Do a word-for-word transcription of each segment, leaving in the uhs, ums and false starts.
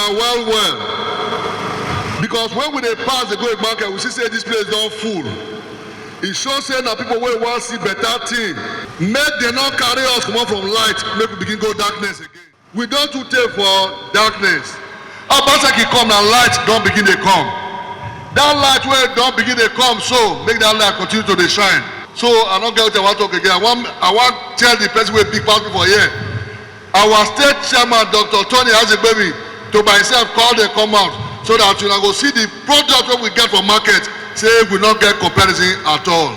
Well well, because when we dey pass dey go Igbo market, we see say this place don full. E show say na people wey wan see better thing. Make dem no carry us comot from light, make we begin go darkness again. We don too tey for darkness. Obaseki come, na light don begin dey come. That light wey don begin dey come so, make that light continue to dey shine. So I no get wetin I wan talk again. I wan I wan tell the person wey big pass me for here. Our state chairman, Doctor Tony Azegbemi, to by himself call dem come out so that una go see the product wey we get for market, say we no get comparison at all.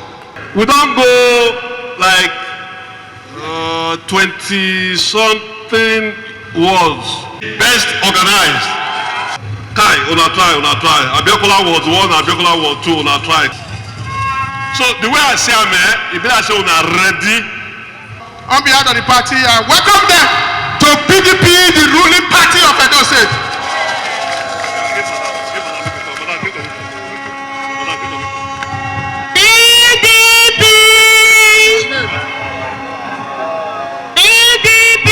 We don go like uh, twenty something words. Best organized. Kai, una try, una try. Abiakola was one, Abiakola was two, una try. So the way I see am, eh, e be like say una ready. On behalf of the party, I welcome them to P D P, the ruling party of Edo State. P D P! P D P!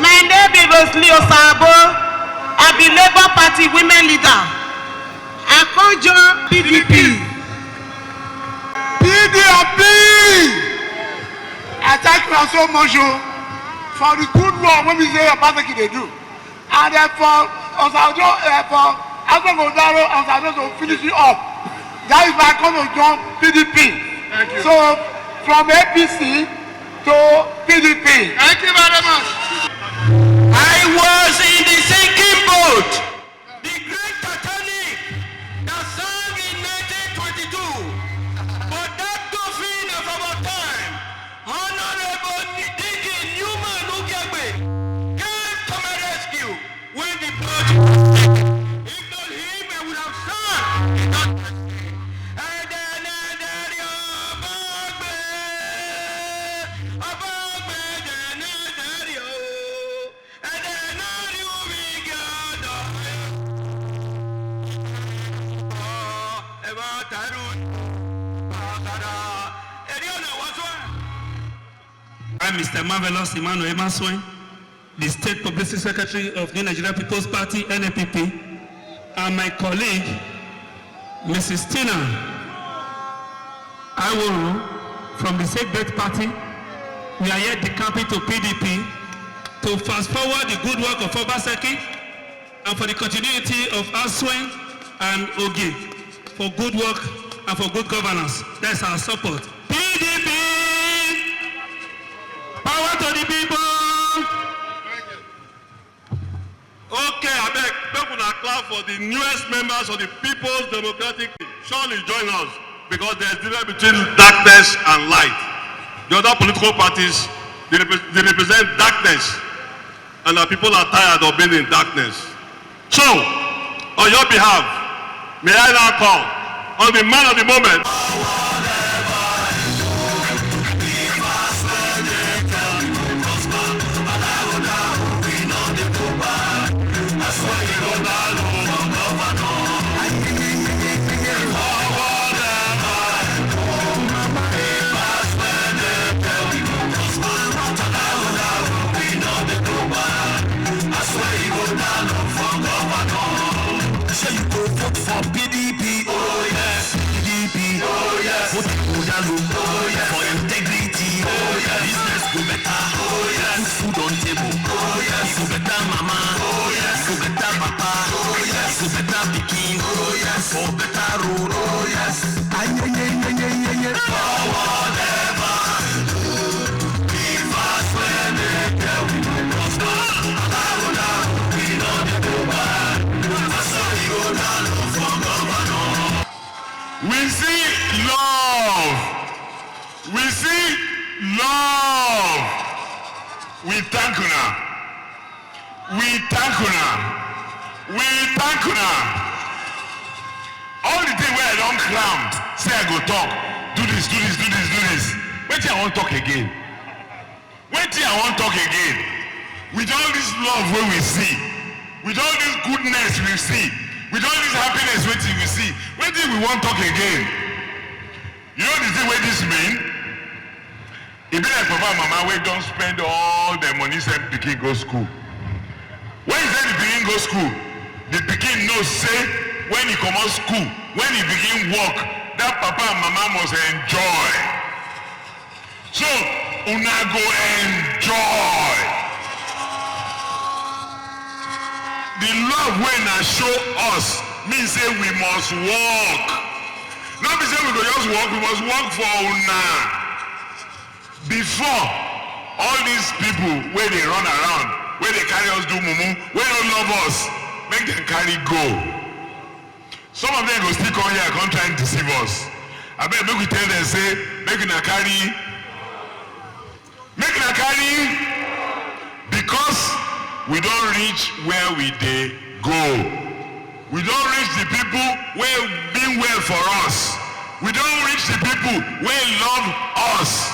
My name is Rosalie Osabo. I be Labour Party women leader. I come join P D P. P D P! I thank you so much o, for the good work wey be say Obaseki dey do. And then for Osajo, uh, for Agbongodaro, Osajo to finish it up. That is why I come to join P D P. Thank you. So, from A P C to P D P. Thank you very much. I was in the sinking boat. The great Titanic that sank in nineteen twenty-two, but that dolphin of our time, Honorable Dickie Newman Ugegbe, came to my rescue when the boat was sinking. If not him, I would have sunk in that sea. I'm Mister Marvelous Emmanuel Emaswen, the State Publicity Secretary of New Nigeria People's Party, N N P P, and my colleague, Missus Tina Iworo from the State Party. We are here decamping to P D P to fast forward the good work of Obaseki and for the continuity of Aswen and Ogi for good work and for good governance. That's our support. P D P! Power to the people! Okay, abeg, make una clap for the newest members of the People's Democratic. Surely join us, because there is difference between darkness and light. The other political parties, they, repre- they represent darkness, and our people are tired of being in darkness. So, on your behalf, may I now call on the man of the moment. Say you go vote for P D P. Oh yes, P D P. Oh yes, vote Ighodalo. Oh yes, for integrity. Oh yes, business go better. Oh yes, put food on table. Oh yes, e go better, mama. Oh yes, e go better, papa. Oh yes, e go better, pikin. Oh yes, for better road. Oh yes. Ayeyeyeyeye. Forward ever. Give us when they tell we no prosper. Allow now, we no dey go back. Na so e go down for governor. We see love. We see love. We thank una. We thank una. We thank una. All the thing wey I don cram, say I go talk, do this, do this, do this, do this. Wetin I wan talk again? Wetin I wan talk again? With all this love wey we see, with all this goodness we see, with all this happiness wetin we see, wetin we wan talk again? You know the thing wey this mean? E be like papa and mama wey don spend all their money send pikin go school. When you send the pikin go school, the pikin know say when he comot school, when he begin work, that papa and mama must enjoy. So una go enjoy. The love wey una show us mean say we must work. No be say we go just work, we must work for una. Before, all these people wey dey run around, wey dey carry us do mumu, wey no love us, make dem carry go. Some of them go still come here, come try and deceive us. Abeg, make we tell them say, make una carry, make una carry, because we don reach where we dey go. We don reach the people wey mean well for us. We don reach the people wey love us.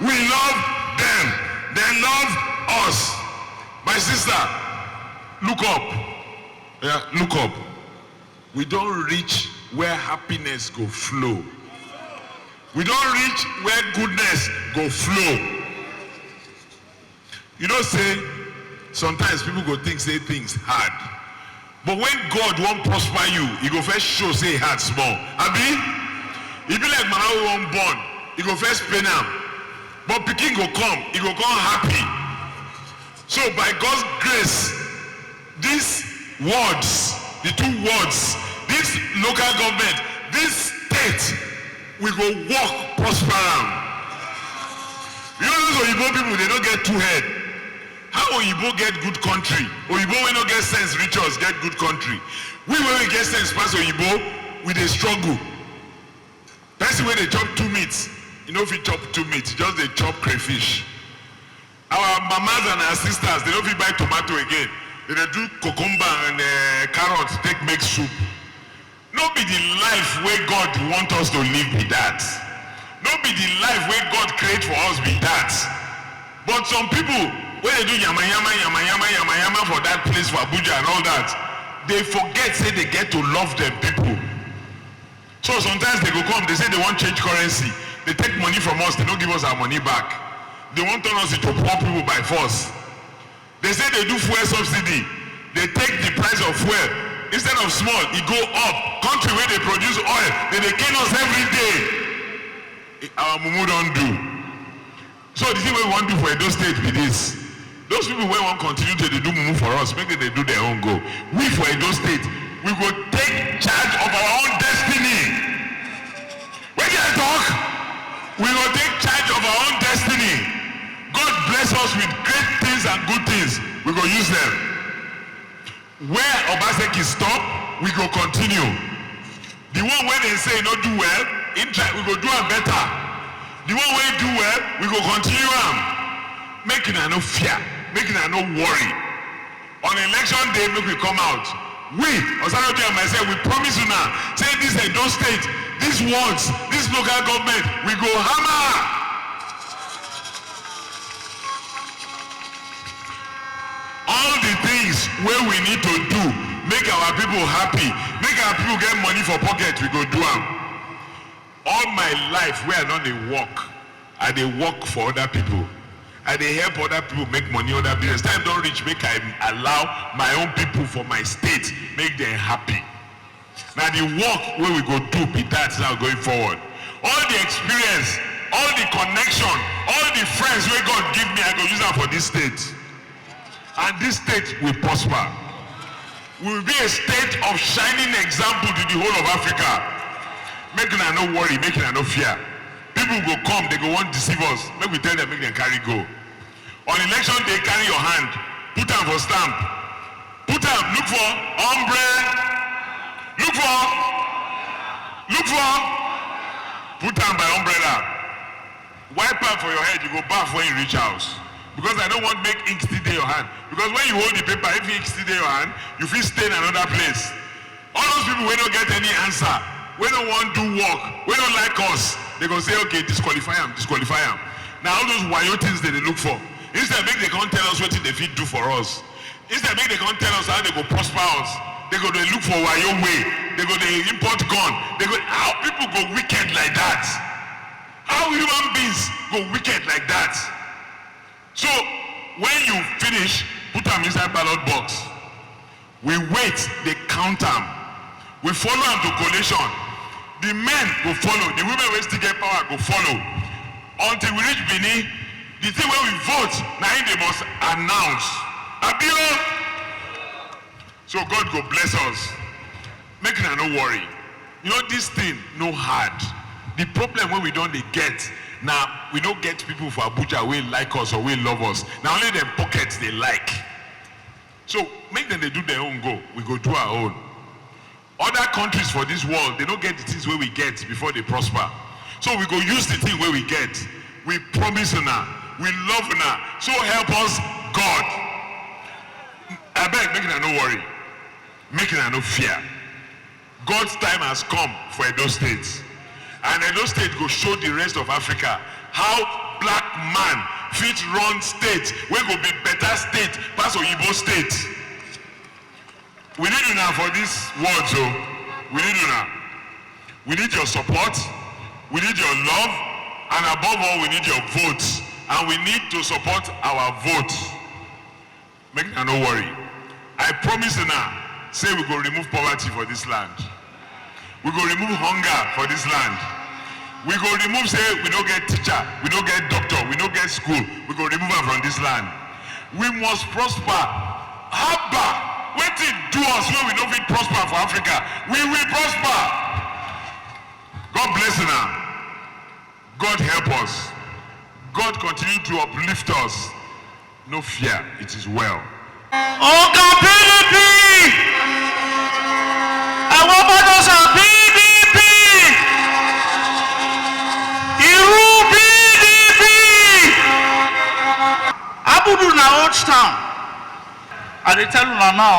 We love them. Dem love us. My sister, look up. Yeah, look up. We don reach where happiness go flow. We don reach where goodness go flow. You know say sometimes people go think say things hard. But when God wan prosper you, he go first show say e hard small. Abi? E be like mama wey wan born, e go first pain am. But pikin go come, e go come happy. So by God's grace, these wards, the two wards, this local government, this state, we go work prosper am. You know those Oyibo people, they no get two head. How Oyibo get good country? Oyibo wey no get sense reach us get good country. We wey we get sense pass Oyibo, we dey struggle. Person wey dey chop two meat, you no fit chop two meat, just dey chop crayfish. Our mamas and our sisters, they no fit buy tomato again. They dey do cucumber and uh, carrot take make soup. No be the life wey God want us to live be that. No be the life wey God create for us be that. But some people wey dey do yama yama yama yama yama yama for that place for Abuja and all that, they forget say they get to love them people. So sometimes they go come, they say they wan change currency, they take money from us, they no give us our money back. They wan turn us into poor people by force. They say they do fuel subsidy, they take the price of fuel, instead of small, e go up. Country wey dey produce oil, they dey cane us every day. Our mumu don do. So the thing wey we wan do for Edo State be this. Those people wey wan continue to dey do mumu for us, make dem dey do their own go. We for Edo State, we go take charge of our own destiny. Wetin I talk? We go take charge of our own destiny. God bless us with great things and good things. We go use them. Where Obaseki stop, we go continue. The one wey dem say no do well, him try, we go do am better. The one wey do well, we go continue am. Make una no fear, make una no worry. On election day, make we come out. We, Osadotey and myself, we promise una say this Edo State, these wards, this local government, we go hammer. All the things wey we need to do, make our people happy, make our people get money for pocket, we go do am. All my life wey I don dey work, I dey work for other people. I dey help other people make money, other business. Time don reach make I allow my own people for my state, make dem happy. Na the work wey we go do be that now going forward. All the experience, all the connection, all the friends wey God give me, I go use am for this state. And this state will prosper. We will be a state of shining example to the whole of Africa. Make una no worry, make una no fear. People go come, they go wan deceive us. Make we tell them, make dem carry go. On election day, carry your hand, put am for stamp, put am, look for umbrella, look for, look for, put am by umbrella, wipe am for your head, you go baff when you reach house, because I no want make ink still dey your hand, because when you hold the paper, if ink still dey your hand, you fit stain another place. All those people wey no get any answer, wey no wan do work, wey no like us, they go say, okay, disqualify am, disqualify am. Na all those wayo things they dey look for. Instead, make they come tell us wetin they fit do for us. Instead, make they come tell us how they go prosper us. They go dey look for wayo way. They go dey import gun. They go, how people go wicked like that? How human beings go wicked like that? So when you finish, put am inside ballot box. We wait, dey count am. We follow am to collation. The men go follow, the women wey still get power go follow. Until we reach Benin, the thing wey we vote, na im they must announce. Abi o? So God go bless us. Make una no worry. You know, this thing no hard. The problem wey we don dey get na we no get people for Abuja wey like us or wey love us. Na only dem pockets dey like. So make dem dey do their own go. We go do our own. Other countries for this world, they no get the things wey we get before they prosper. So we go use the thing wey we get. We promise una, we love una. So help us God. Abeg, make una no worry. Make una no fear. God's time has come for Edo State. And Edo State go show the rest of Africa how black man fit run state wey go be better state pass Oyibo State. We need una for this world, so we need una. We need your support. We need your love. And above all, we need your vote. And we need to support our vote. Make una no worry. I promise una, say we go remove poverty for this land. We go remove hunger for this land. We go remove say we no get teacher, we no get doctor, we no get school. We go remove am from this land. We must prosper. Haba, wetin do us wey we no fit prosper for Africa? We will prosper. God bless una. God help us. God continue to uplift us. No fear, it is well. Oga P D P! Our brothers are P D P! Iru P D P! Abudu na old town. I dey tell una now,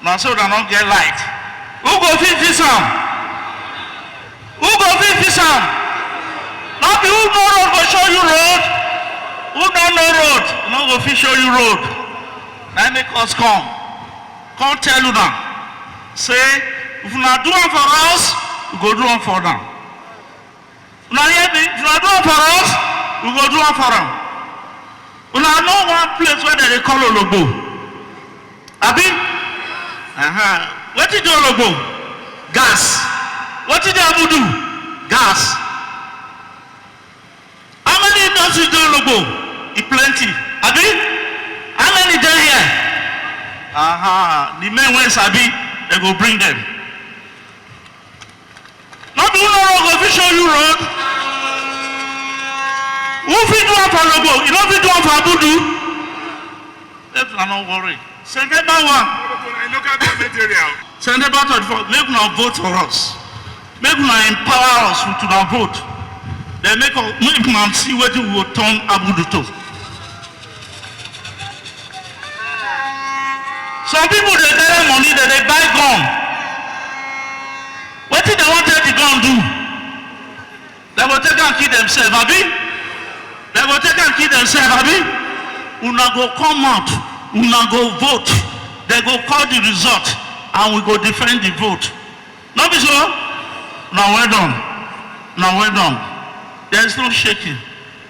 na so una no get light. Who go fit fix am? Who go fit fix am? No be who know road go show you road. Who no know road, no go fit show you road. Na im make us come, come tell una say if una do am for us, we go do am for una. Una hear me? If una do am for us, we go do am for am. Una know one place wey dem dey call Ologbo? Abi? Uh-huh. Wetin dey Ologbo? Gas. Wetin dey Abudu? Gas. How many industries dey Ologbo? E plenty. Abi? How many dey here? Uh-huh. The men wey sabi, dem go bring dem. No be who no road go fit show you road. Who fit do am for Ologbo? You no fit do am for Abudu? Make una no worry. September one. Local government area. September twenty-four, make una vote for us. Make una empower us with una vote. Then make us, make una see wetin we go turn Abudu to. Some people dey carry money, dem dey buy gun. Wetin dem wan take the gun do? Dem go take am kill themselves, abi? Dem go take am kill themselves, abi? Una go come out, una go vote. Dem go call the result, and we go defend the vote. No be so? Una well done. Una well done. There is no shaking.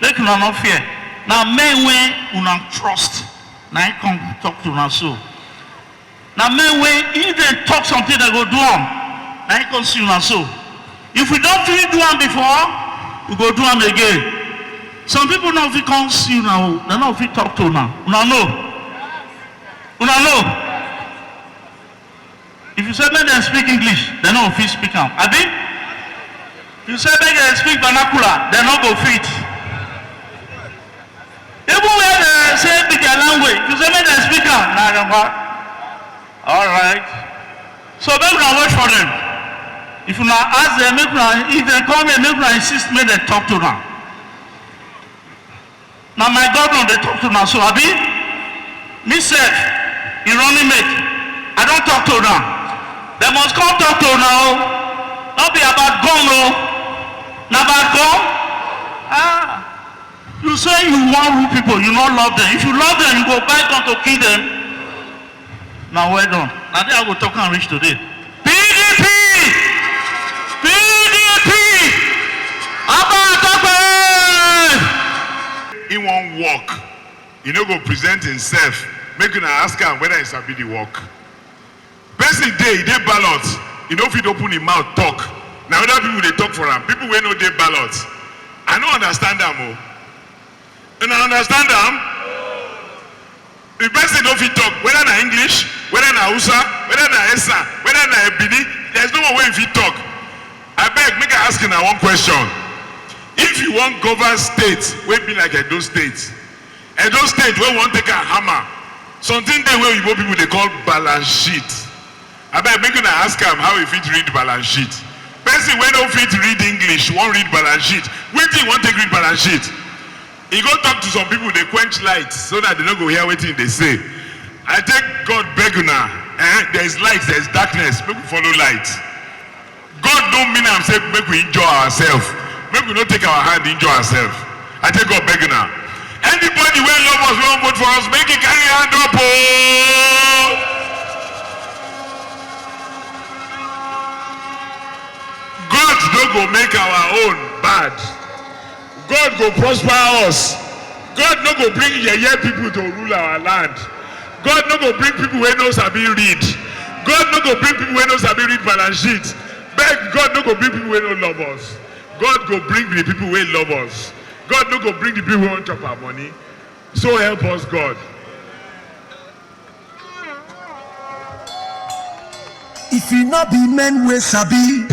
Make una no fear. Na men wey una trust, na im come talk to una so. Na men wey if dem talk something, dem go do am. Na im come see una so. If we don fit do am before, we go do am again. Some people no fit come see una o, dem no fit talk to una. Una know? Una know? If you say make dem speak English, dem no fit speak am. Abi? If you say make dem speak vernacular, dem no go fit. Even when dem say be their language, if you say make dem speak am, na Yoruba. All right. So make una wait for dem. If una ask dem, make una, if dem come here, make una insist make dem talk to una. Na my governor dey talk to una so, abi? Me sef, e running mate, I don talk to una. Dem must come talk to una o. No be about gun o. Na about gun? Ah, you say you wan rule people, you no love dem. If you love dem, you go buy gun to kill dem. Na well done. Na there I go talk am reach today. P D P! P D P! Abba Tope! He wan work. He no go present himself. Make una ask am whether he sabi the work. Person dey, e dey ballot, e no fit open im mouth talk. Na other people dey talk for am, people wey no dey ballot. I no understand am o. Una understand am? The person no fit talk, whether na English, whether na Hausa, whether na Esan, whether na Ebini, there's no one wey fit talk. Abeg, make I ask una one question. If you wan govern state wey be like Edo State, Edo State wey wan take am hammer, something dey wey oyibo people dey call balance sheet. Abeg, make una ask am how e fit read balance sheet. Person wey no fit read English wan read balance sheet. Wetin e wan take read balance sheet? E go talk to some people, dey quench light so that they no go hear wetin e dey say. I take God beg una, eh, there is light, there is darkness, make we follow light. God no mean am say make we injure ourselves, make we no take our hand injure ourselves. I take God beg una. Anybody wey love us, wey wan vote for us, make e carry hand up o. God no go make our own bad. God go prosper us. God no go bring yeye people to rule our land. God no go bring people wey no sabi read. God no go bring people wey no sabi read balance sheet. Beg, God no go bring people wey no love us. God go bring the people wey love us. God no go bring the people wey wan chop our money. So help us God. If e no be men wey sabi.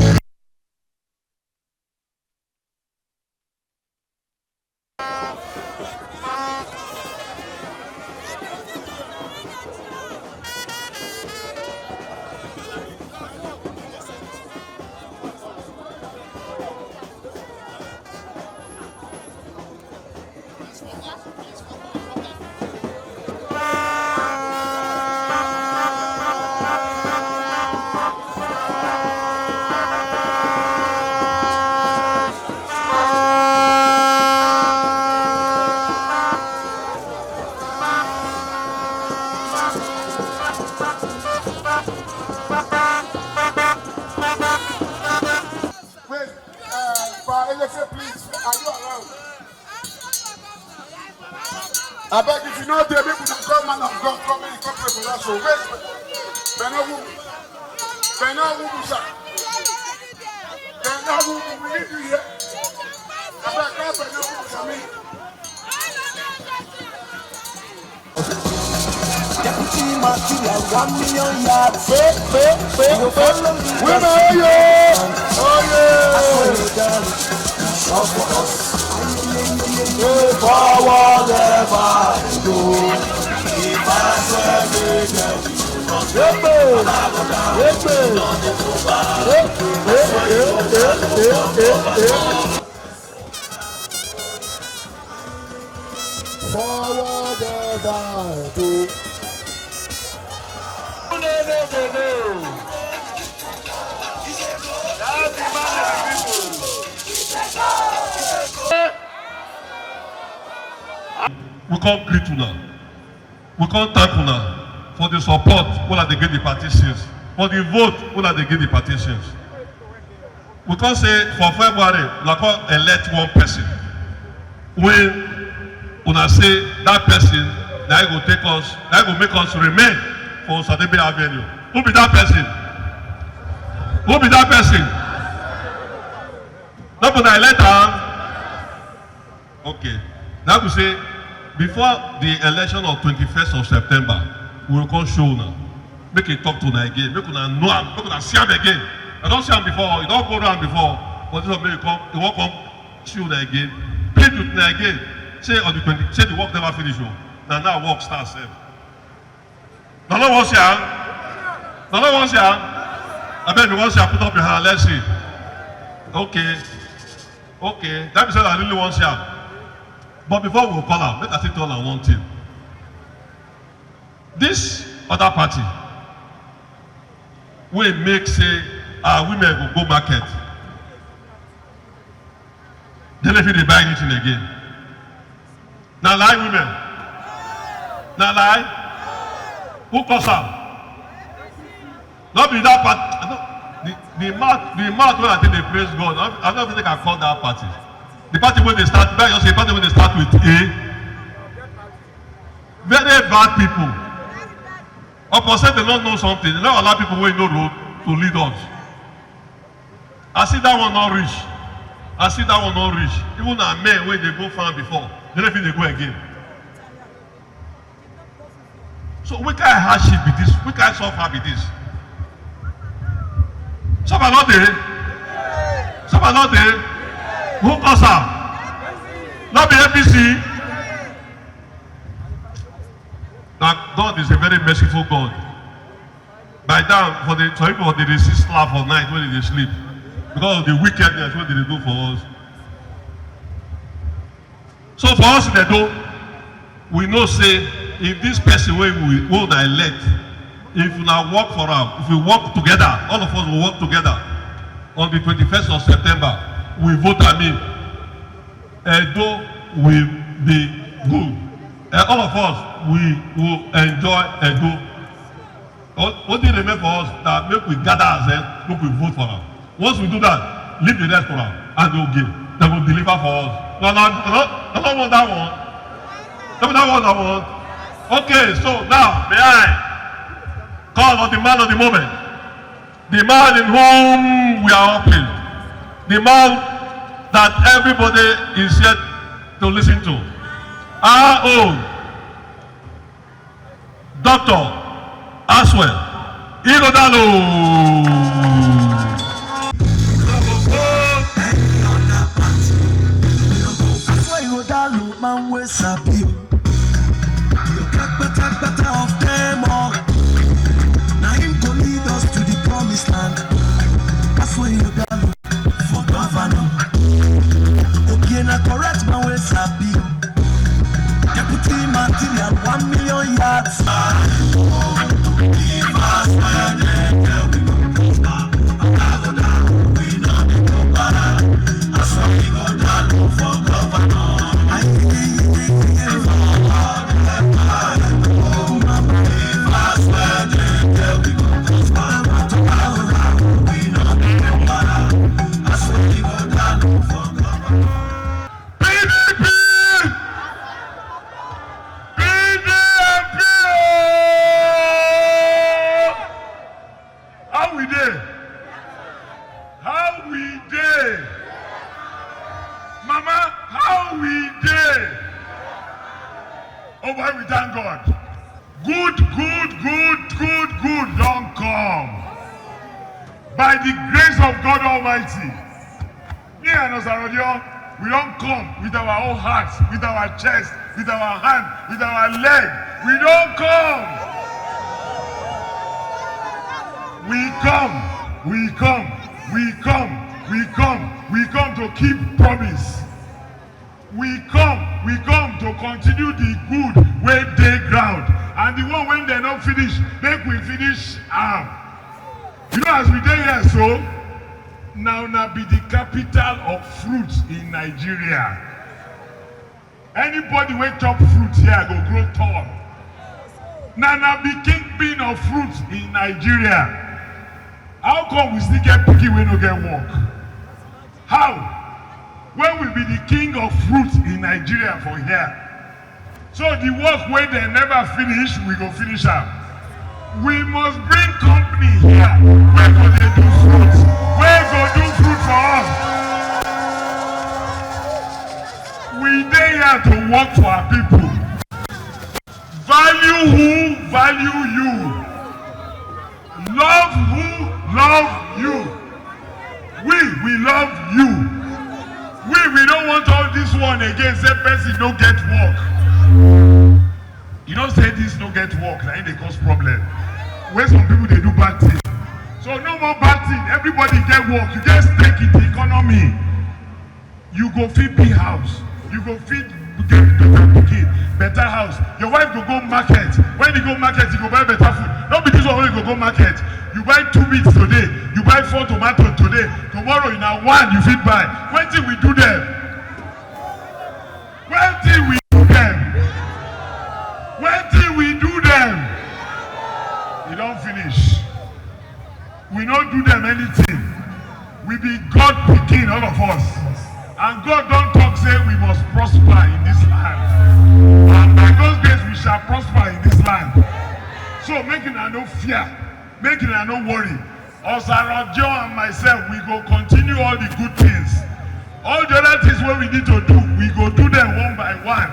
Wait, uh, Pa Elefe, please, are you around? Abeg, if you no dey, make una call man of God, come make he come pray for us. So wait, Beno Wubu, Beno Wubu, sir. Beno Wubu, we need you here. Abeg, call Beno Wubu for me. Deputy Material, one million yards. Pé, pé, pé, pé. Women, oh yeah. Oh yeah. Forward ever. Èpè, èpè. Èpè, èpè, èpè, èpè, èpè. Forward ever to. We come greet una. We come thank una for the support wey una dey give the party since, for the vote wey una dey give the party since. We come say for February, una come elect one person wey una say that person na him go take us, na him go make us remain for Osadebe Avenue. Who be that person? Who be that person? No be una elect am? Okay. That be say, before the election of twenty-first of September, we go come show una. Make e talk to una again. Make una know am. Make una see am again. I don see am before. E don go round before. But this one make e come, e wan come see una again. Plead with una again. Say on the twenty, say the work never finish o. Na now work start sef. Una no wan see am? Una no wan see am? Abeg, if you wan see am, put up your hand. Let's see. Okay. Okay. That be say I really wan see am. But before we call am, make I still tell am one thing. This other party wey make say our women go go market, they no fit dey buy anything again. Na lie, women? Na lie? Who cause am? No be that part. I no, the, the mouth, the mouth wey I take dey praise God, I, I no fit take am call that party. The party wey dey start, make I just say, party wey dey start with A. Very bad people. Upon say they don't know something, they don't allow people wey no road to lead us. I see that one not reach. I see that one not reach. Even our men wey dey go farm before, they don't fit dey go again. So which kind hardship be this? Which kind suffer be this? Suffer not there. Suffer not there. Who cause am? Not be A P C. Now God is a very merciful God. By time for the some people dey receive slap for night when they sleep because of the wickedness wey they do for us. So for us in Edo, we know say if this person wey we wey una elect, if una work for am, if we work together, all of us will work together. On the twenty-first of September, we vote am in. Edo will be good. Eh, all of us, we will enjoy Edo. What what dey remain for us na make we gather ourselves, make we vote for am. Once we do that, leave the rest for am and okay, dem go deliver for us. No, no, no, no, no, that one. No, that one, that one. Okay, so now, may I call on the man of the moment, the man in whom we are hoping, the man that everybody is yet to listen to. Our own Doctor Aswell Ighodalo. Aswell Ighodalo, man wey sabi o. The kpatakpata of them all. Na him go lead us to the promised land. Aswell Ighodalo for governor. Ogie na correct man wey sabi. Deputy material, one million yards. P D P! P D P! How we dey? How we dey? Mama, how we dey? Oh boy, we thank God. Good, good, good, good, good don come. By the grace of God Almighty, me and Osarodio, we don come with our own hearts, with our chest, with our hand, with our leg. We don come. We come, we come, we come, we come, we come to keep promise. We come, we come to continue the good wey dey ground, and the one wey dem no finish, make we finish am. You know, as we dey here so, na una be the capital of fruit in Nigeria. Anybody wey chop fruit here go grow tall. Na una be kingpin of fruit in Nigeria. How come we still get pikin wey no get work? How? When we be the king of fruit in Nigeria for here. So the work wey dem never finish, we go finish am. We must bring company here wey go dey do fruit, wey go do fruit for us. We dey here to work for our people. Value who value you. Love who love you. We, we love you. We, we don't want all this one again. Say person no get work. You don't say this no get work. Na im dey cause problem. When some people dey do bad thing. So no more bad thing. Everybody get work. You get stake in the economy. You go fit build house. You go fit get better pikin, better house. Your wife go go market. When you go market, you go buy better food. No be this one wey you go go market. You buy two beans today. You buy four tomato today. Tomorrow, na one you fit buy. Wetin we do them? Wetin we do them? Wetin we do them? E don finish. We no do them anything. We be God pikin, all of us. And God don talk say we must prosper in this land. And by God's grace, we shall prosper in this land. So make una no fear, make una no worry. Osarajo and myself, we go continue all the good things. All the other things wey we need to do, we go do them one by one.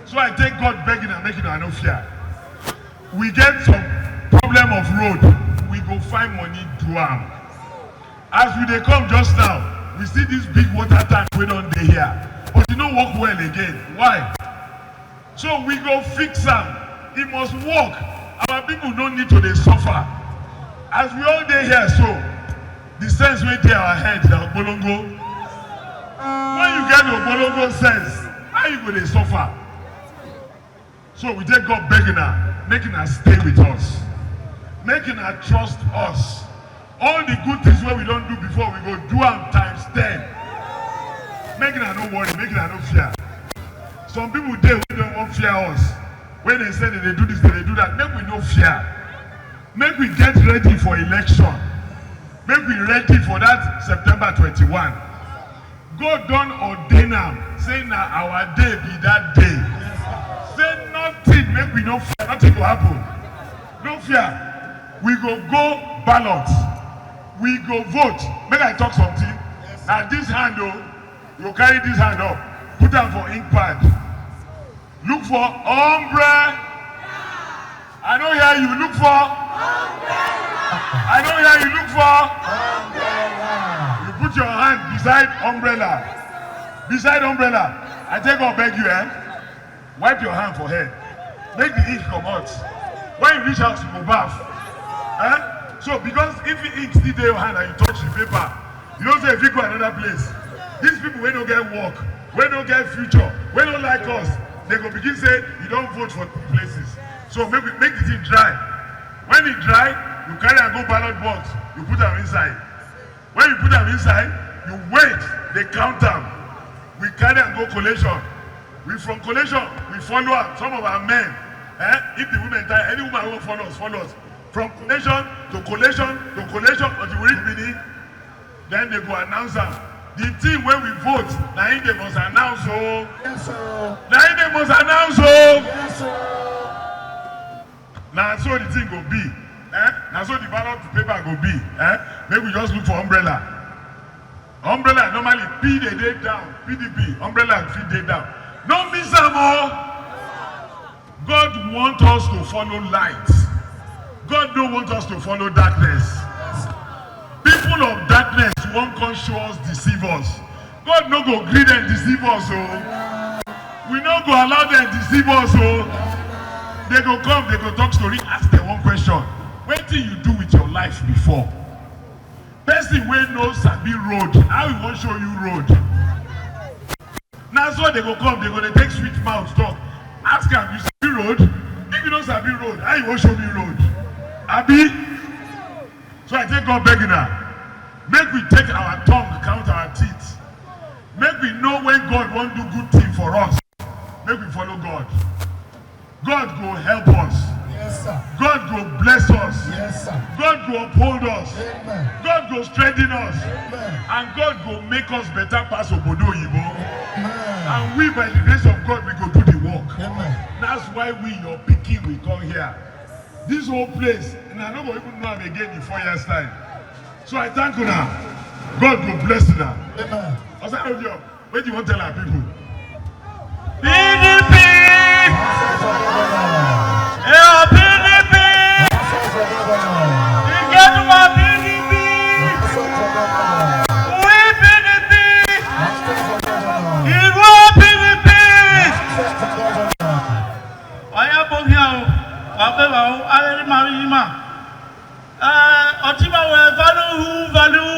So I take God beg una, make una no fear. We get some problem of road, we go find money do am. As we dey come just now, we see this big water tank wey don dey here, but e no work well again. Why? So we go fix am. E must work. Our people no need to dey suffer. As we all dey here so, the sense wey dey our head na ogbolongo. When you get ogbolongo sense, how you go dey suffer? So we take God beg una, make una stay with us. Make una trust us. All the good things wey we don do before, we go do am times ten. Make una no worry, make una no fear. Some people dey wey don wan fear us. When they say dem dey do this, dem dey do that, make we no fear. Make we get ready for election. Make we ready for that September twenty-one. God don ordain am, say na our day be that day. Say nothing, make we no fear, nothing go happen. No fear. We go go ballot. We go vote. Make I talk something. Na this hand o, you go carry this hand up, put am for ink pad. Look for umbrella. I no hear you. Look for umbrella. I no hear you. Look for umbrella. You put your hand beside umbrella. Beside umbrella. I take God beg you, eh? Wipe your hand for head. Make the ink comot. When you reach house, you go baff. Eh? So because if the ink still dey your hand and you touch the paper, you know say e fit go another place. These people wey no get work, wey no get future, wey no like us, they go begin say you don vote for two places. So make we make the thing dry. When e dry, you carry am go ballot box, you put am inside. When you put am inside, you wait, they count am. We carry am go collation. We from collation, we follow am. Some of our men, eh, if the women die, any woman wey follow us, follow us. From collation to collation to collation until we reach Benin, then they go announce am. The thing wey we vote, na im they must announce o. Yes, sir. Na im they must announce o. Yes, sir. Na so the thing go be. Eh? Na so the ballot paper go be. Eh? Make we just look for umbrella. Umbrella normally P dey dey down, P D P, umbrella fit dey down. No miss am o. God want us to follow light. God no want us to follow darkness. People of darkness wan come show us, deceive us. God no go gree dem deceive us o. We no go allow dem deceive us o. They go come, they go talk story, ask them one question. Wetin you do with your life before? Person wey no sabi road, how e wan show you road? Na so they go come, they go dey take sweet mouth talk. Ask am, you sabi road? If you no sabi road, how you wan show me road? Abi? So I take God beg una, make we take our tongue, count our teeth. Make we know when God wan do good thing for us. Make we follow God. God go help us. Yes, sir. God go bless us. Yes, sir. God go uphold us. Amen. God go strengthen us. Amen. And God go make us better pass obodo oyibo. Amen. And we, by the grace of God, we go do the work. Amen. That's why we, your pikin, we come here. This whole place, and I no go even know am again in four years' time. So I thank una. God go bless una. Amen. Osarodio, wetin you wan tell our people? P D P! Hail P D P! We get our P D P! We P D P! Iru P D P! Oya, both here o. Wa be wa o. Already marry him. Eh, Otima we value who value.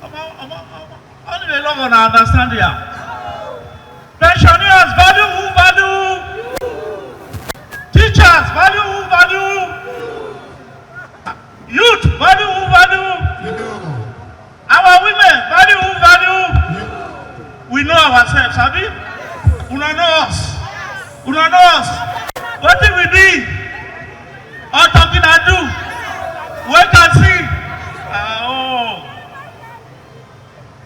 Omo, omo, omo. Only the love una understand here. Pensioners value who value. Teachers value who value. Youth value who value. Our women value who value. We know ourselves, abi? Una know us. Una know us. Wetin we be? All talking I do. Wait and see. Ah, oh.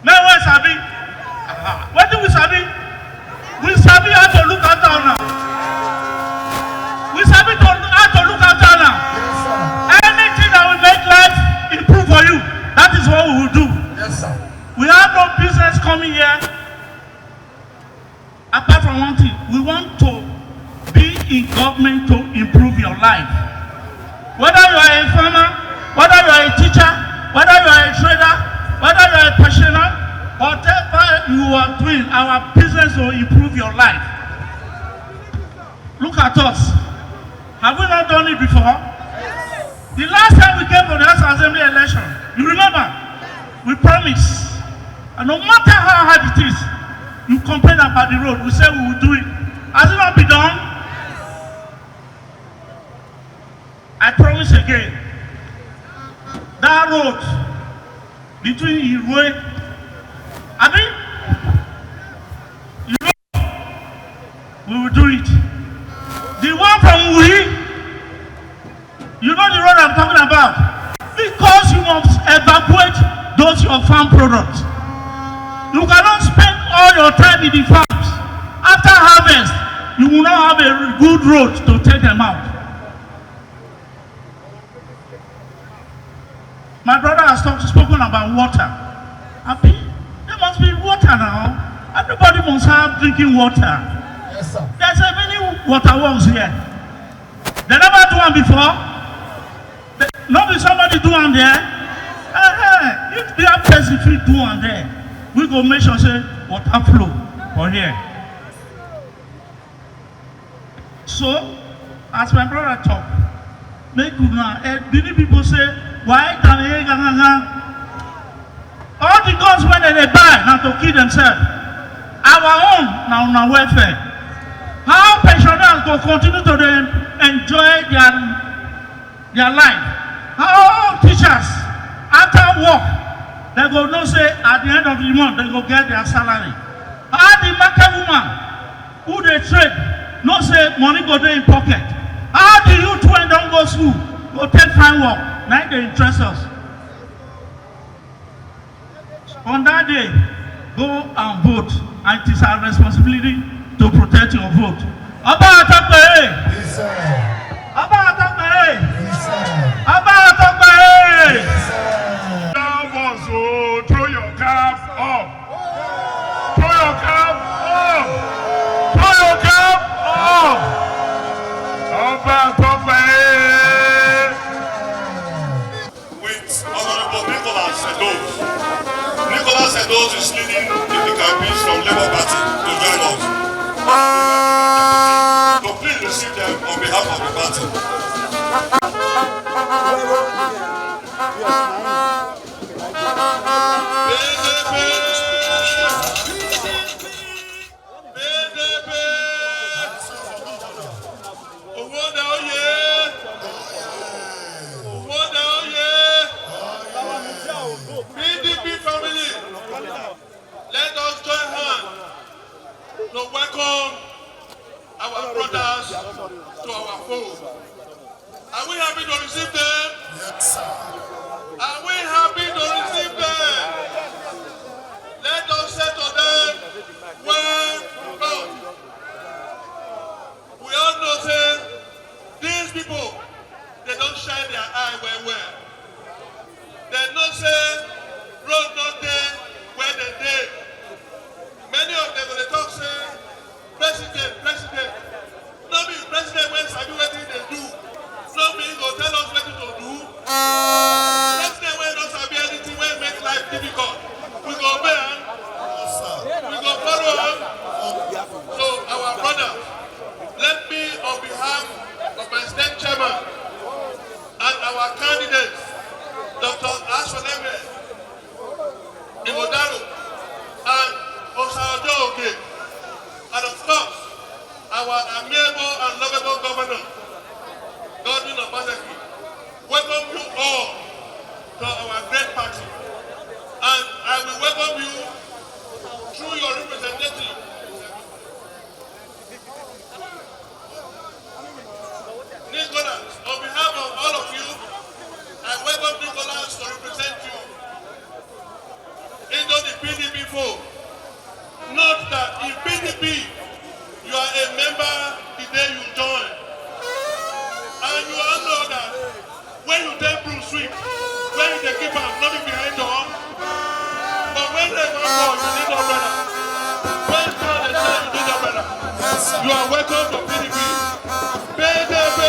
Men wey sabi. Aha. Wetin we sabi? We sabi how to look after una. business coming here. Apart from one thing, we want to be in government to improve your life. Whether you are a farmer, whether you are a teacher, whether you are a trader, whether you are a pensioner, whatever you are doing, our business will improve your life. Look at us. Have we not done it before? The last time we came for the House Assembly election, you remember? We promised. And no matter how hard it is, you complain about the road. We say we will do it. Has it not been done? I promise again. That road between Iroe, I mean, you know, we will do it. The one from Uri, you know the road I'm talking about. Because you must evacuate those your farm products. You cannot spend all your time in the farms. After harvest, you will not have a good road to take them out. My brother has talked, spoken about water. Abi, there must be water now. Everybody must have drinking water. Yes, sir. There's a many water works here. They never do one before. They, not be somebody do one there. Uh-huh. If the person fit do one there, we go make sure say water flow for here. So, as my brother talk, make una, eh, Benin people say, "Why can they ga, ga, ga?" All the guns wey dem dey buy na to kill themselves. Our own na una welfare. How pensioners go continue to dey enjoy their their life? How teachers, after work, dem go know say at the end of the month, dem go get their salary? How the market woman who dey trade know say money go dey in pocket? How the youth wey don go school go take find work? Na im dey interest us. On that day, go and vote, and it is our responsibility to protect your vote. Oba Atokpe! Yes, sir. Oba Atokpe! Yes, sir. Oba Atokpe! Yes, sir. Love us, oh, throw your cap up. Throw your cap up. Throw your cap up. Oba Atokpe! With Honorable Nicholas Edoh. Nicholas Edoh is leading the Pikabis from Labour Party to join us. So please receive them on behalf of the party. P D P! Owo da oye! Owo da oye! P D P family, let us join hands to welcome our brothers to our fold. Are we happy to receive them? Yes, sir. Are we happy to receive them? Let us say to them, "Welcome." We all know say these people, they don shine their eye well well. Dem know say road no dey where dem dey. Many of them go dey talk say, "President, president." No be president wey sabi wetin e dey do. No be e go tell us wetin to do. President wey no sabi anything wey make life difficult. We go obey am. We go follow am. So, our brothers, let me, on behalf of my state chairman and our candidates, Doctor Asoleme Iwodaro, and Osaojo Oke, and of course, our amiable and lovable governor, Godwin Obaseki, welcome you all to our great party. And I will welcome you through your representative, Nicholas. On behalf of all of you, I welcome Nicholas to represent you into the P D P fold. Note that in P D P, you are a member the day you join. And you all know that when you take broom sweep, when you dey keep am, no be behind door. But when You are welcome to P D P. P D P.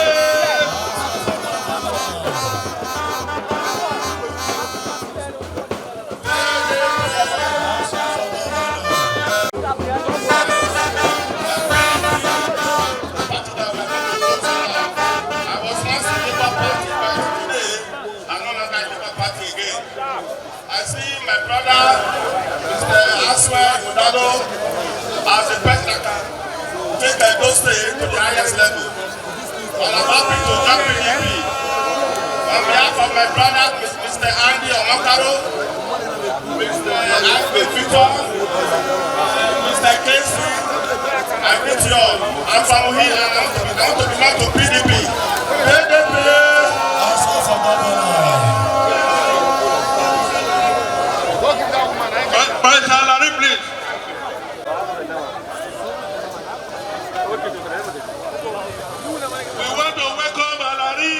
I was last in Labour Party, but today I no longer in Labour Party again. I see my brother, Mister Aswe Udado, as a person that can take Edo State to the highest level. And I'm happy to join P D P. On behalf of my brother, Mister Andy Omokaro, Mister Agbe Victor, Mister Casey, I greet you all. I'm from Uhi and I want to be, I want to belong to P D P. P D P! Ask for governor. Barrister Alari, please. We want to welcome Alari.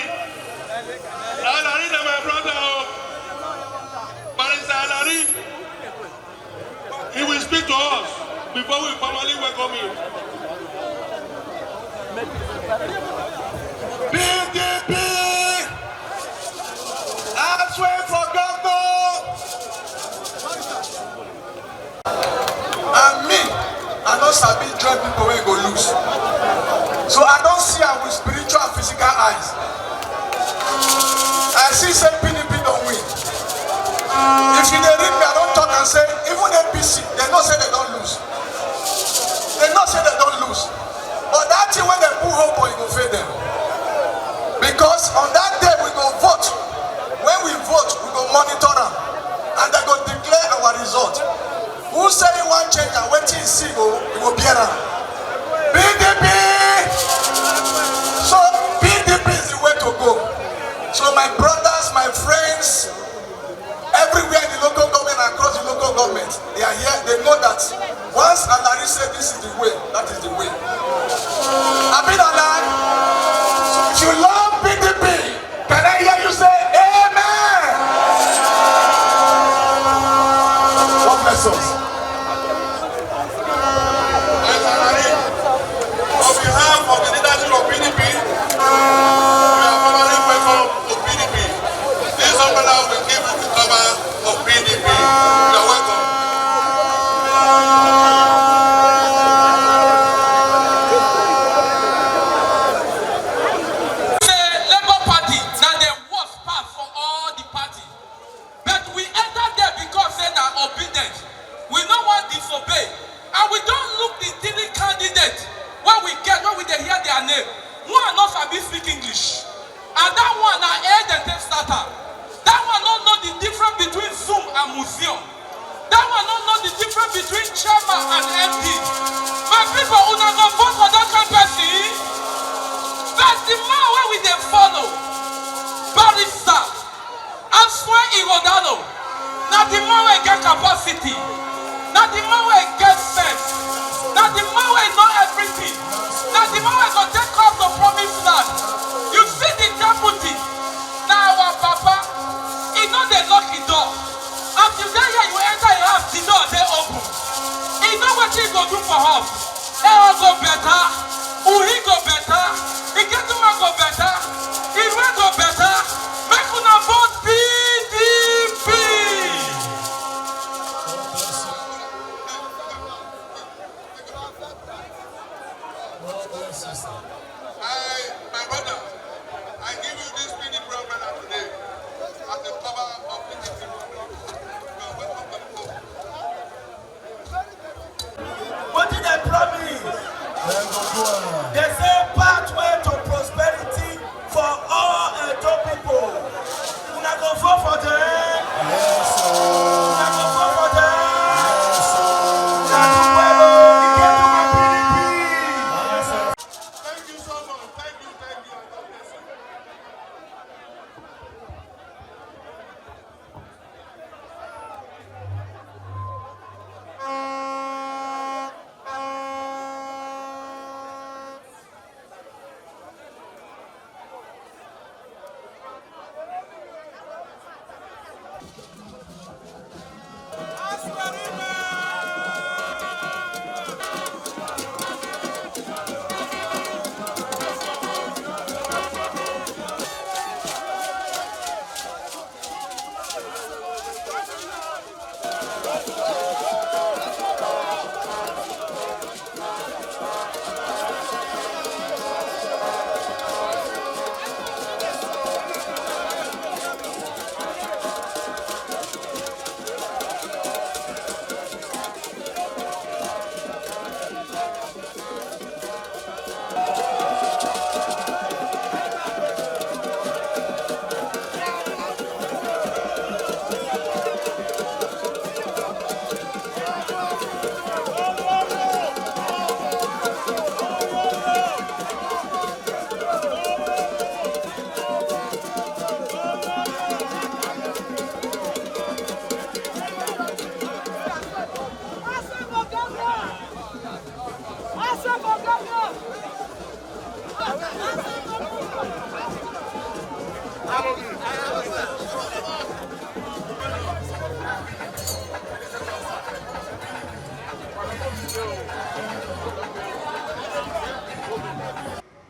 Alari na my brother o. Barrister Alari, he will speak to us before we formally welcome him. P D P! Aswe for governor! And me, I no sabi join people wey go lose. So I don see am with spiritual and physical eyes. I see say P D P don win. If you dey read me, I don talk and say, even A P C, they know say they don lose. They know say they don lose. But that thing wey dem put hope for, e go fail them. Because on that day, we go vote. When we vote, we go monitor am. And dem go declare our result. Who say he wan change am, wetin he see go, he go bear am. P D P! So P D P is the way to go. So my brothers, my friends, everywhere in the local government, across the local government, they are here. They know that once Alari say this is the way, that is the way. Abi na lie? So if you love P D P, can I hear you say amen? God bless us. On behalf of the leadership of P D P, we are formally welcome to P D P. This umbrella will give you the cover of P D P. You are welcome. Say Labour Party na the worst part for all the party. But we enter there because say na obedience. We no wan disobey. And we don look the three candidates wey we get, wey we dey hear their name. One no sabi speak English. And that one na air dem take start am. That one no know the difference between zoo and museum. That one no know the difference between chairman and M D. My people, una go vote for that kind person? But the man wey we dey follow, Barrister Aswe Ighodalo, na the man wey get capacity, na the man wey get sense, na the man wey know everything, na the man wey go take us to promised land. You see the deputy, na our papa, he no dey lock the door. As you dey here, you enter your house, the door dey open. He know wetin he go do for us. Ero go better, Uhi go better, Iketuma go better, Irwe go better. Make una vote P D P. I, my brother, I give you this P D P umbrella today as a cover of P D P. You are welcome to the vote. Wetin dem promise? Dem say pathway to prosperity for all Edo people. Una go vote for dem? Yes, sir. Una go vote for dem?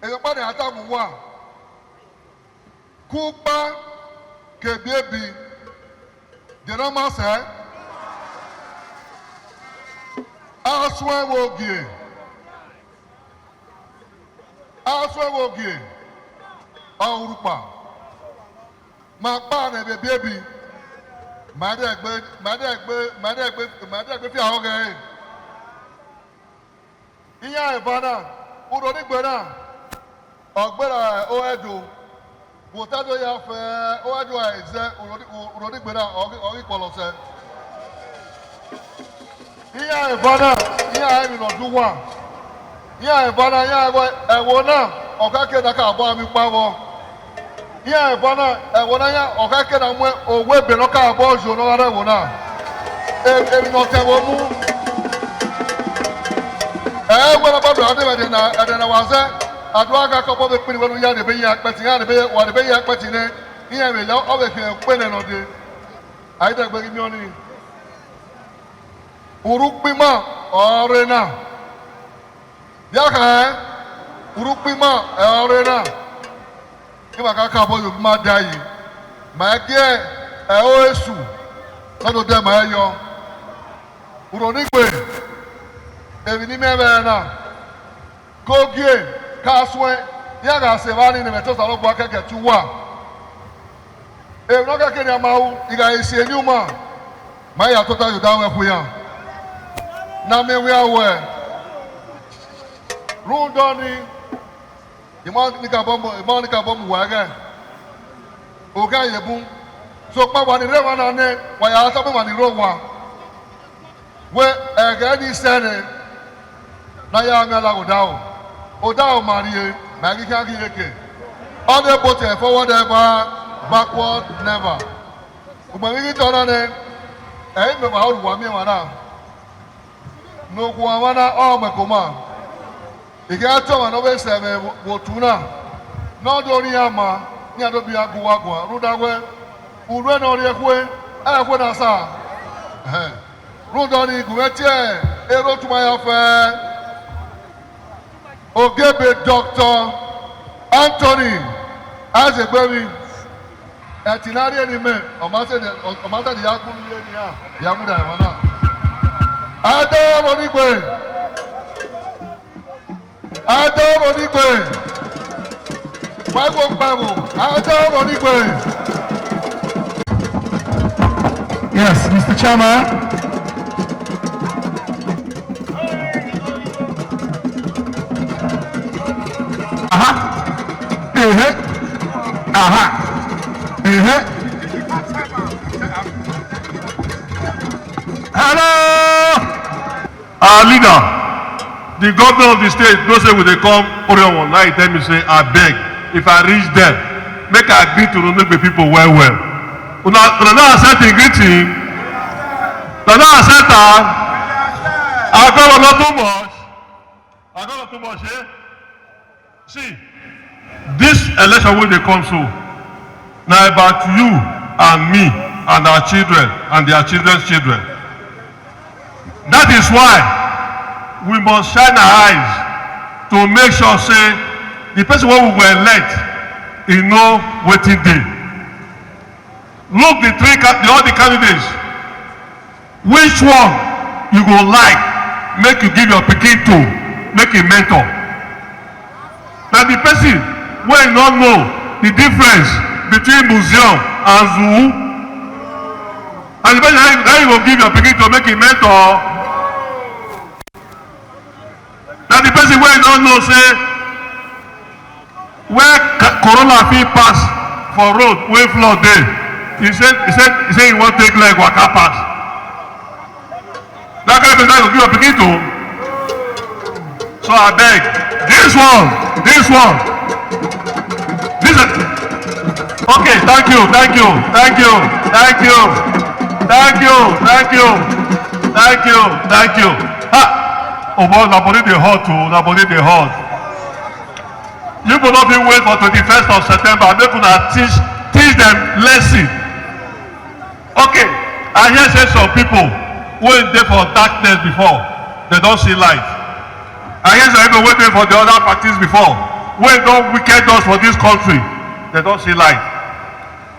Ekpekpe ni atamu wa. Kukpa kebiebi. Denomasị. Asụ ewe ogie. Asụ ewe ogie. Ọ urukpa. Ma kpa na-ebiebi. Ma dị egbe, ma dị egbe, ma dị egbe, ma dị egbe fi ahụ gị. Ihe a ebe a na Uronigwe na Ogbera Oedo. Wotado ya fe Oedo a eze Uroni-, U-, Uronigwe na Ogi-, Ogi Kpolose. Ihe a ebe a na, ihe a ebe nọ duwa. Ihe a ebe a na, ihe a ebe ewo na, ọka ke na ka abụọ mi kpavọ. Ihe a ebe a na, ewo na ya, ọka ke na mwe, owe be nọ ka abụọ jo nọ ara ewo na. E, e nọ te wo mu. E, we na babu ade we de na, ade na waze. Adu aga ko bo be pini wenu ya de be ya kpeti, ya de be, wa de be ya kpeti ne. Ihe a ebe ya, ọ be ke kpe ne nọ de. Ayi dagbe gị mi ọnụ. Urukpima ọrịna. Bịa ka e. Urukpima ọrịna. Ịma ka aka abụọ yogbu ma da yi. Ma eke e o esu. Nọdụ de ma e yọ. Uronigwe. Ebi n'ime ebe na. Kogie, kaswe, ya ga se vani ne meto salo bwa keke tuwa. E no keke ni amau, iga isi eni uma. Ma ya tota yuda we kuya. Na me we awe. Rundoni. Imani ka bomu, imani ka bomu wage. Oga yebu. So pa wani rewa na ne, wa ya sa pe wani rowa. We ege ni sene na ya nga la odao. Odao marie na gi ka gi eke. Ọ dị both forward ever, backward never. Ugbe gị tọrọ ne, e me wa oru wa mi wa na. No kwa wa na ọ me koma. Ị ga-achọ ma nọbe ese ebe wotu na. N'ọdụ ori ya ma, ni adobi agụ agụ, rudagwe, urue na ori ekwe, ekwe na sa. Ehe. Rudọ ni gumetie, ero tuma ya fe. Ogebe Doctor Anthony Azegbemi. Etinari eni me, ọmase de, ọmase de ya kulu eni ya, ya muda ya mana. Ada Ronigwe. Ada Ronigwe. Bible, Bible. Ada Ronigwe. Yes, Mister Chairman. Aha. Ehe. Aha. Ehe. Hello. Our leader, the governor of the state, know say we dey come Oriomo. Now he tell me say, "Abeg, if I reach there, make I greet Urunegbe people well well." Una, una no accept the greeting? Una no accept am? Our governor too much. Our governor too much, eh? See, this election wey dey come so, na about you and me and our children and their children's children. That is why we must shine our eyes to make sure say the person wey we go elect, e know wetin dey. Look the three ca-, the, all the candidates. Which one you go like make you give your pikin to, make e mentor? Na the person wey no know the difference between museum and zoo. And the person na you go give your pikin to make e mentor. Na the person wey no know say where ca-, corona fit pass for road wey flood dey, he say, he say, he say he wan take leg waka pass. That kind of person you give your pikin to. So I beg, this one, this one, this is, okay, thank you, thank you, thank you, thank you, thank you, thank you, thank you, thank you. Ha! Oh boy, na body dey hot o, na body dey hot. You go not be wait for twenty-first of September, make una teach, teach them lesson. Okay, I hear say some people wey dey for darkness before, they don see light. I hear some people wey dey for the other parties before, wey don wicked us for this country, they don see light.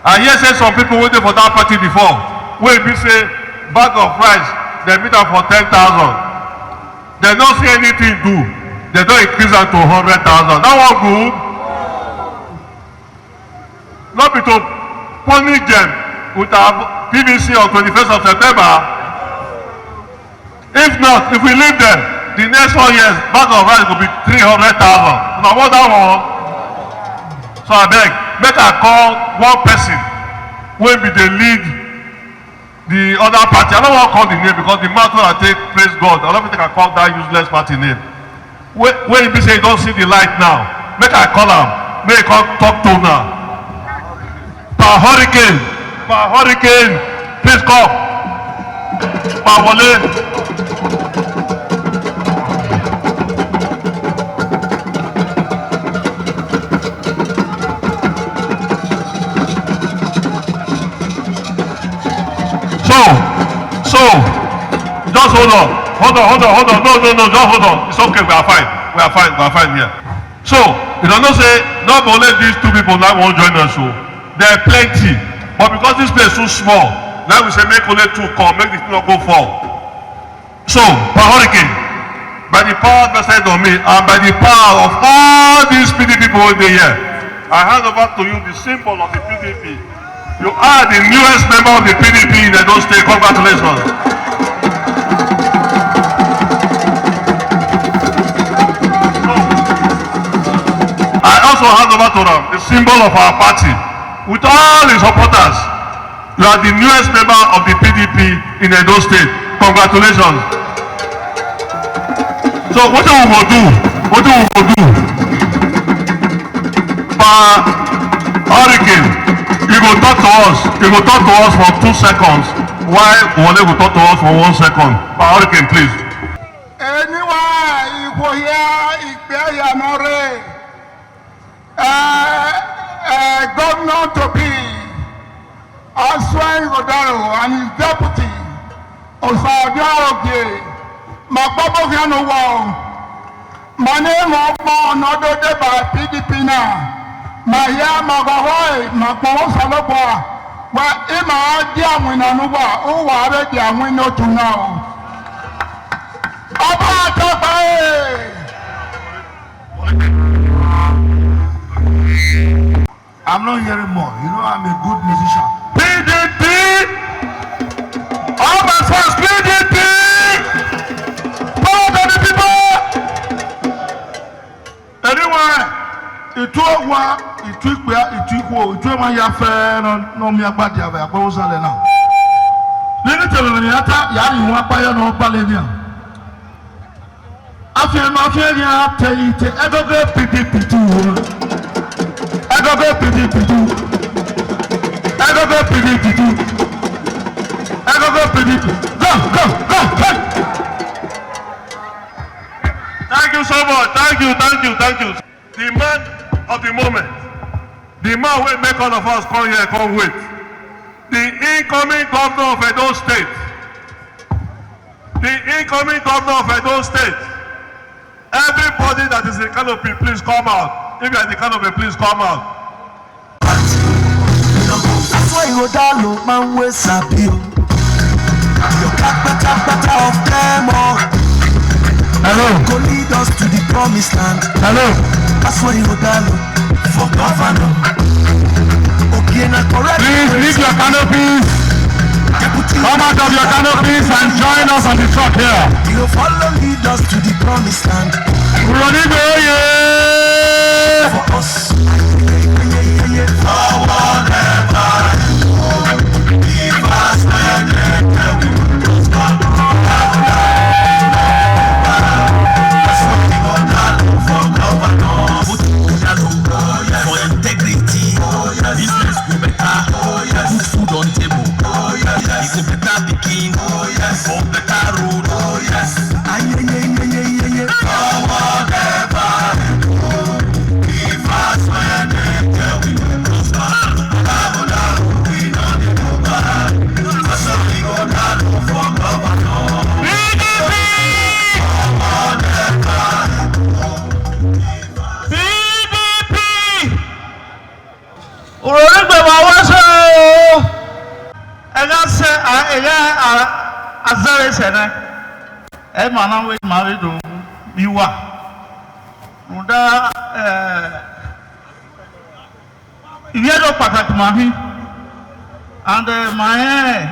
I hear say some people wey dey for that party before, wey be say bag of rice, they meet am for ten thousand. They no see anything do, they don increase am to hundred thousand. That one good? No be to punish them with our P V C on twenty-first of September? If not, if we leave them, the next four years, bag of rice go be three hundred thousand. Una want that one? So I beg, make I call one person wey be the lead the other party. I no wan call the name because the man wey I take, praise God, I no fit take am call that useless party name. Wey, wey e be say e don see the light now, make I call am, make e come talk to una. Pa Hurricane, Pa Hurricane, please come. Pa Wole. So, so, just hold on. Hold on, hold on, hold on. No, no, no, just hold on. It's okay, we are fine. We are fine, we are fine here. So, you don't know say, not only these two people now won't join us, so there are plenty. But because this place is too small, now we say make only two come, make the thing not go fall. So, Pa Hurricane, by the power vested on me and by the power of all these P D P people wey dey here, I hand over to you the symbol of the P D P. You are the newest member of the P D P in Edo State. Congratulations. I also hand over to them the symbol of our party with all his supporters. You are the newest member of the P D P in Edo State. Congratulations. So wetin we go do? Wetin we go do? Pa Hurricane, you go talk to us. You go talk to us for two seconds. While Wole go talk to us for one second. Pa Hurricane, please. Anyway, you go here, you bear your more. Uh, uh, governor to be, Asuai Rodaro and his deputy, Osadia Ogie, Makpabo Hiano Wall, Mane Mokmo, Nodo de by P D P na, Maya Magohoi, Makmo Saloba, wa Ima Diamwina Nuba, Uwa Diamwino to now. Oba Topa, eh! I'm not hearing more. You know I'm a good musician. P D P! All my fans, P D P! Power to the people! Anyway, itu ogwa, itu ikpia, itu ikwo, itu ema ya fe no, no mi agba dia ba agba usale na. Nini tele ni ata ya ni wa pa ya no pa le ni a. Afia no afia ni ate ite egogo P D P tu. Egogo P D P tu. Egogo P D P tu. Egogo P D P. Go, go, go, go. Thank you so much. Thank you, thank you, thank you. The man of the moment, the man wey make all of us come here, come wait. The incoming governor of Edo State, the Incoming governor of Edo State. Everybody that is in canopy, please come out. If you are in the canopy, please come out. That's why you down low man wey sabi o. Your kpatakpata of them all. Hello. Go lead us to the promised land. Hello. That's why you down low for governor. Okay, na correct. Please leave your canopies. Deputy. Come out of your canopies and join us on the truck here. You follow lead us to the promised land. Uronibe oye! For us. Forward ever. Give us for integrity. Business go better. Put food on table. It's a better pikin. For better road. Aye, aye, aye, aye, aye. Forward ever. Give us when they tell we no prosper. P D P! Urorigbe wa wese o. Ega se, a, ega, a, azere sene. E ma na we ma we do mi wa. Muda, eh, ìwé ló pàtàkì màá fi. And, eh, my, eh,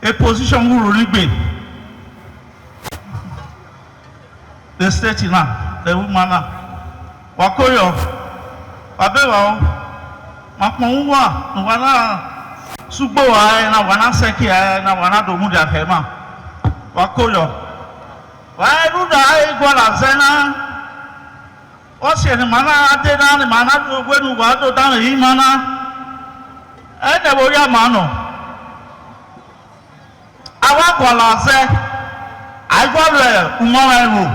a position wúro nígbè. The state na, the woman na. Wakoyo, wabewa o. Makpɔn wa, no wana sugbo wa, eh, na wana seki, eh, na wana domu da kema. Wakoyo. Wa edu da igwa la zena. Ɔsi ni mana ade na ni mana do gwenu wa do da ni mana. Ene bo ya mano. Awa kwala se. Aigwa le umara ero.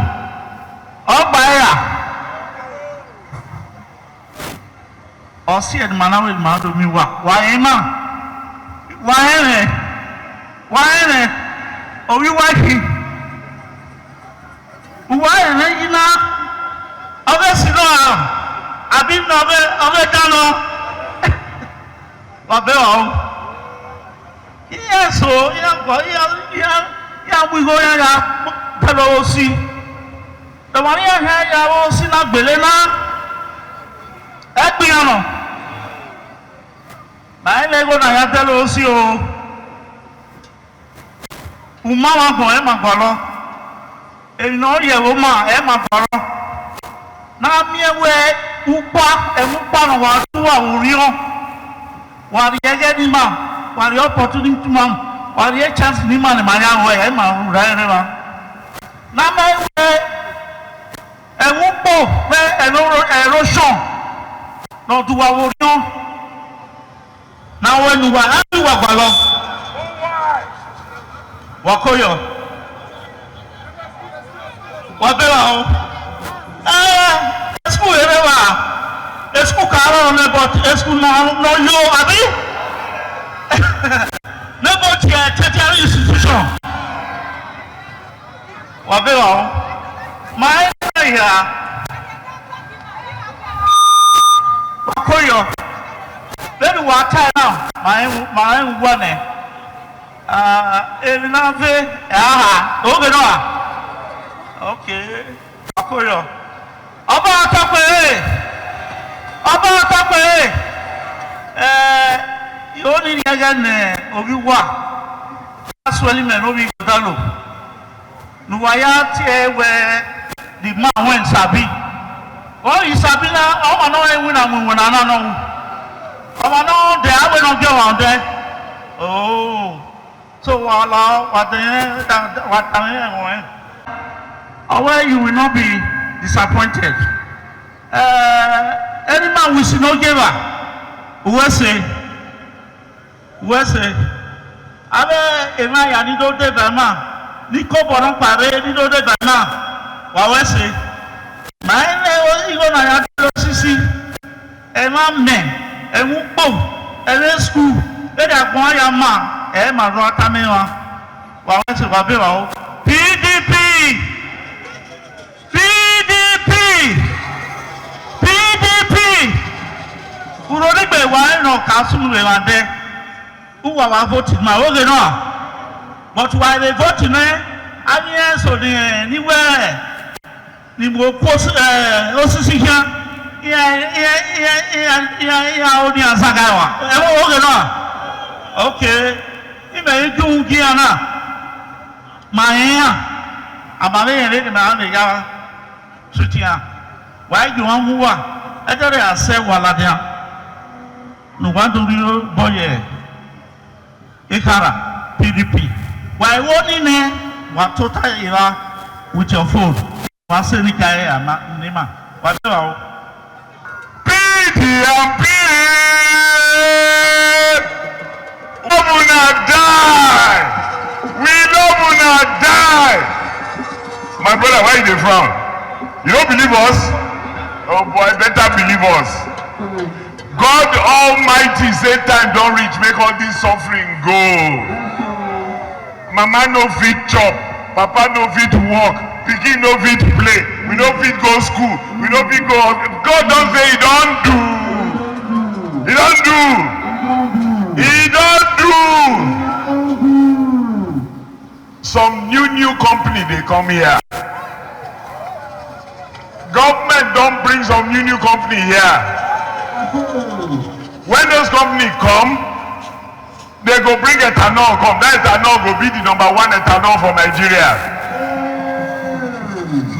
Ogba ya. Ɔsi ni mana we ma do mi wa. Wa ema. Wa ere. Wa ere. Owi wa ki. Uwa ere yina. Oge sino a. Abi no oge, oge dano. Wa be wa o. Iye so, iya ko, iya, iya, iya wi go ya ya. Pelo osi. Tawari ya ya ya osi na gbele na. Egbe ya no. Na ele go na ya telo osi o. Uma wa gbɔn ɛ ma gbɔ lɔ. Ena ɔyɛ wo ma ɛ ma gbɔ lɔ. Na mi ɛ wɛ ukpa ɛ mu kpa nɔ wa tu wa wo riɔ. Wa ri ɛgɛ ni ma, wa ri opportunity ma, wa ri chance ni ma ni ma ya wɛ ɛ ma wu ra ɛ ma. Na mɛ wɛ ɛ mu kpo wɛ ɛ no ɛ ro sɔn. Nɔ du wa wo riɔ. Na wenu wa, abi wa gbalɔ. Wakoyo. Wa be wa o. Eh, school ere wa. E school ka ro ne, but e school no, no yo, abi? Ne, but ye tertiary institution. Wa be wa o. Ma e ya. Wakoyo. Baby, wa time now. Ma e, ma e wa ne. Ah, e na ve. Aha. Okay, no. Okay. Wakoyo. Ọba Atọkwe. Ọba Atọkwe. Eh, yo ni ni aga ne obi wa. Asweli me no bi dalo. Nuwa ya tie we the man when sabi. Oh, he sabi na, oh, no, e win am win na na no. Oh, no, de awe no get one there. Oh. So, wala, wa de, da, da, wa de, eh. Awe, you will not be disappointed. Eh, any man we see no give her. We say, we say, abe, ema ya ni do de ba ma, ni ko bono pare ni do de ba ma, wa we say, ma ene o igo na ya do sisi, ema me, emu po, ere school, e da gbon ya ma, e ma ro ata me wa. Wa wetsi wa be wa o. P D P. P D P. P D P. Uro rigbe wa no ka sunu we wa de. Uwa wa vote ma oge no. But wa we vote ne. Ami eso ni ni we. Ni mo ko osisi hia. Ya ya ya ya ya ya oni azaga wa. E wo oge no. Okay. Ime iju gi ana. Ma ya. Ama me yere ni ma me ya. Sutia. Wa iju wan huwa. Ejere ase wala dia. No wa do ri boye. Ikara P D P. Wa iwo ni ne wa tota ira with your phone. Wa se ni kai ana ni ma. Wa do o. P D P. Governor die. We governor die. My brother, why you dey frown? You don't believe us? Oh boy, better believe us. God Almighty say time don reach, make all this suffering go. Mama no fit chop, papa no fit work, pikin no fit play, we no fit go school, we no fit go hospital. God don say he don do. He don do. He don do. Some new new company dey come here. Government don bring some new new company here. When those company come, they go bring ethanol come. That ethanol go be the number one ethanol for Nigeria.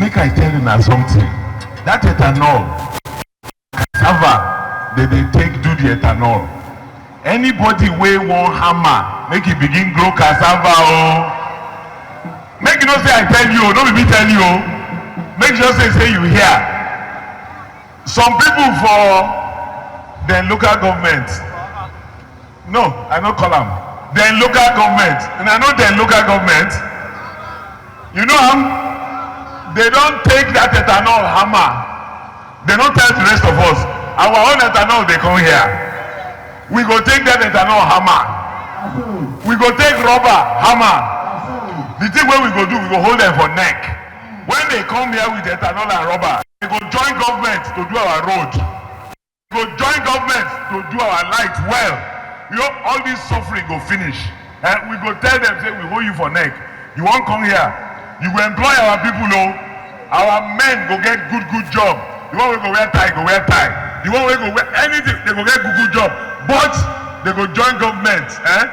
Make I tell una something. That ethanol, cassava, they dey take do the ethanol. Anybody wey wan hammer, make e begin grow cassava o. Make you know say I tell you o, no be me tell you o. Make sure say say you hear. Some people for dem local government, no, I no call am. Dem local government, una know dem local government? You know am? They don take that ethanol hammer. They no tell the rest of us. Our own ethanol dey come here. We go take that ethanol hammer. We go take rubber hammer. The thing wey we go do, we go hold them for neck. When they come here with ethanol and rubber, they go join government to do our road. Go join government to do our light well. You know, all this suffering go finish. Eh, we go tell them say we hold you for neck. You wan come here, you go employ our people o. Our men go get good good job. The one wey go wear tie go wear tie. The one wey go wear anything, they go get good good job. But they go join government. Eh?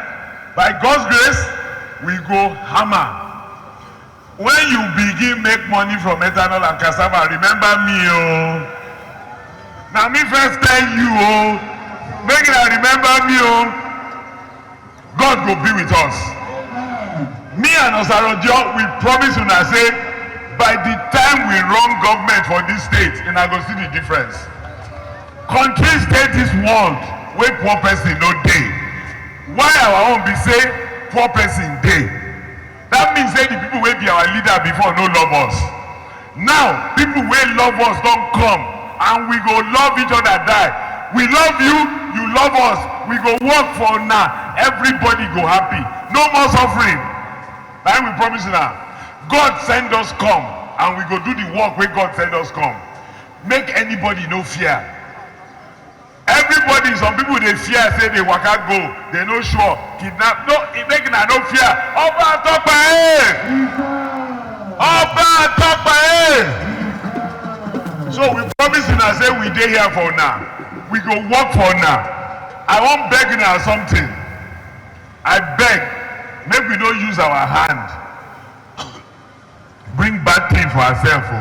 By God's grace, we go hammer. When you begin make money from ethanol and cassava, remember me o. Na me first tell you o. Make una remember me o. God go be with us. Me and Osarojo, we promise una say by the time we run government for this state, una go see the difference. Countries dey this world wey poor person no dey. Why our own be say poor person dey? That means say the people wey be our leader before no love us. Now, people wey love us don come, and we go love each other die. We love you, you love us. We go work for una. Everybody go happy. No more suffering. Na im we promise una. God send us come, and we go do the work wey God send us come. Make anybody no fear. Everybody, some people dey fear say they waka go, they no sure, kidnap. No, e make una no fear. Oba Topa eh! Oba Topa eh! So we promise una say we dey here for una. We go work for una. I wan beg una something. I beg, make we no use our hand bring bad thing for ourselves o.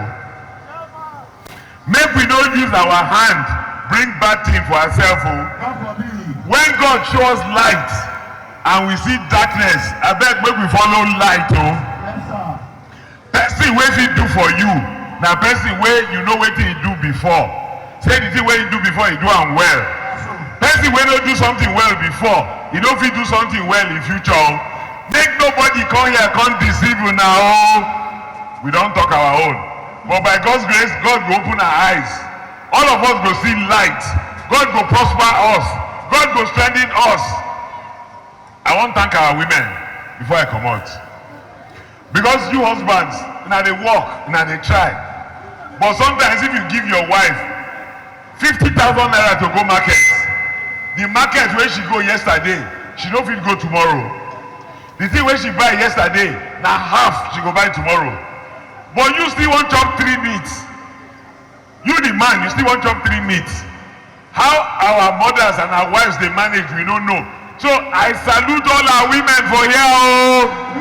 Make we no use our hand bring bad thing for ourselves o. When God show us light and we see darkness, abeg make we follow light o. Person wey fit do for you na person wey you know wetin he do before. Say the thing wey he do before, he do am well. Person wey no do something well before, he no fit do something well in future o. Make nobody come here come deceive una o. We don talk our own, but by God's grace, God go open our eyes. All of us go see light. God go prosper us. God go strengthen us. I wan thank our women before I comot. Because you husbands, una dey work, una dey try. But sometimes if you give your wife fifty thousand naira to go market, the market wey she go yesterday, she no fit go tomorrow. The thing wey she buy yesterday, na half she go buy tomorrow. But you still wan chop three meat. You, the man, you still wan chop three meat. How our mothers and our wives dey manage, we no know. So I salute all our women for here o.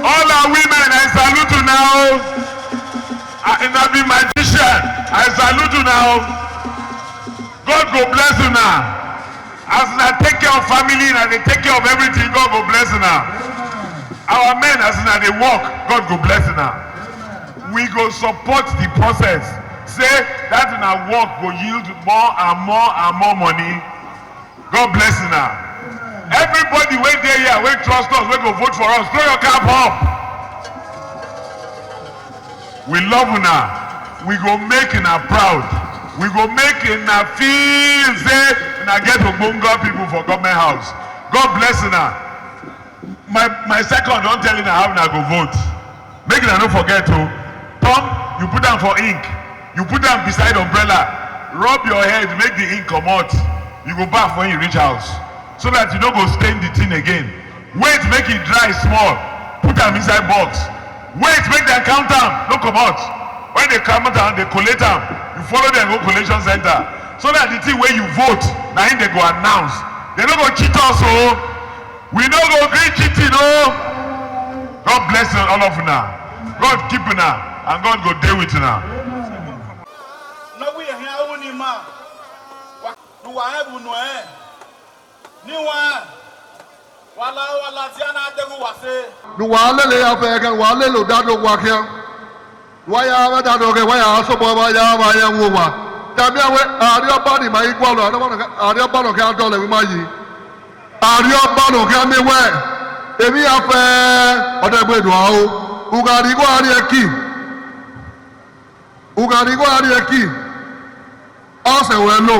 All our women, I salute una o. Ah, una be magician, I salute una o. God go bless una. As una take care of family, una dey take care of everything, God go bless una. Our men, as una dey work, God go bless una. We go support the process. Say that una work go yield more and more and more money. God bless una. Everybody wey dey here, wey trust us, wey go vote for us, throw your cap up. We love una. We go make una proud. We go make una feel say una get ogbonge people for government house. God bless una. My, my second don tell una how una go vote. Make una no forget o. Thumb, you put am for ink. You put am beside umbrella. Rub your head, make the ink comot. You go baff when you reach house, so that you no go stain the thing again. Wait make e dry small. Put am inside box. Wait make dem count am, no comot. When dem count am, dem collate am. You follow dem go collection center, so that the thing wey you vote, na im dem go announce. Dem no go cheat us o. We no go gree cheating o. God bless all of una. God keep una, and God go dey with una. Nɔgbu yɛ hiã wu ni ma. Wa, nu wa hɛ bu nu ɛ. Ni wa. Wala wala tia na degu wa se. Nu wa lele ya fɛ kɛ, wa lele o da do wa kɛ. Wa ya wa da do kɛ, wa ya so bɔ wa ya wa ya wo wa. Tamia we, ari ɔba ni ma yi kɔ lɔ, ari ɔba nɔ kɛ, ari ɔba nɔ kɛ adɔ lɛ wi ma yi. Ari ɔba nɔ kɛ mi wɛ. Emi ya fɛ, ɔdɛ gbe do awo. Ugari ko ari eki. Ugari ko ari eki. Ɔsɛ wɛ lo.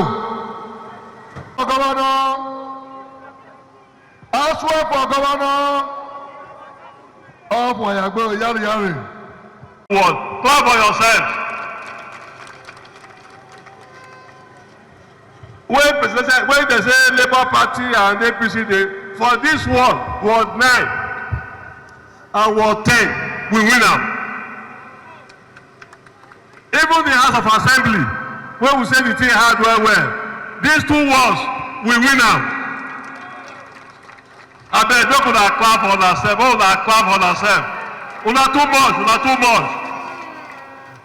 Ɔkɔba nɔ. Aswear for governor of Oyagbe Oyari Yari. Ward. Clap for yourself. When presidential, when they say Labour Party and A P C dey, for this ward, ward nine and ward ten, we win am. Even the House of Assembly, wey we say the thing hard well well, these two ones, we win am. Abeg, make una clap for una sef, make una clap for una sef. Una too much, una too much.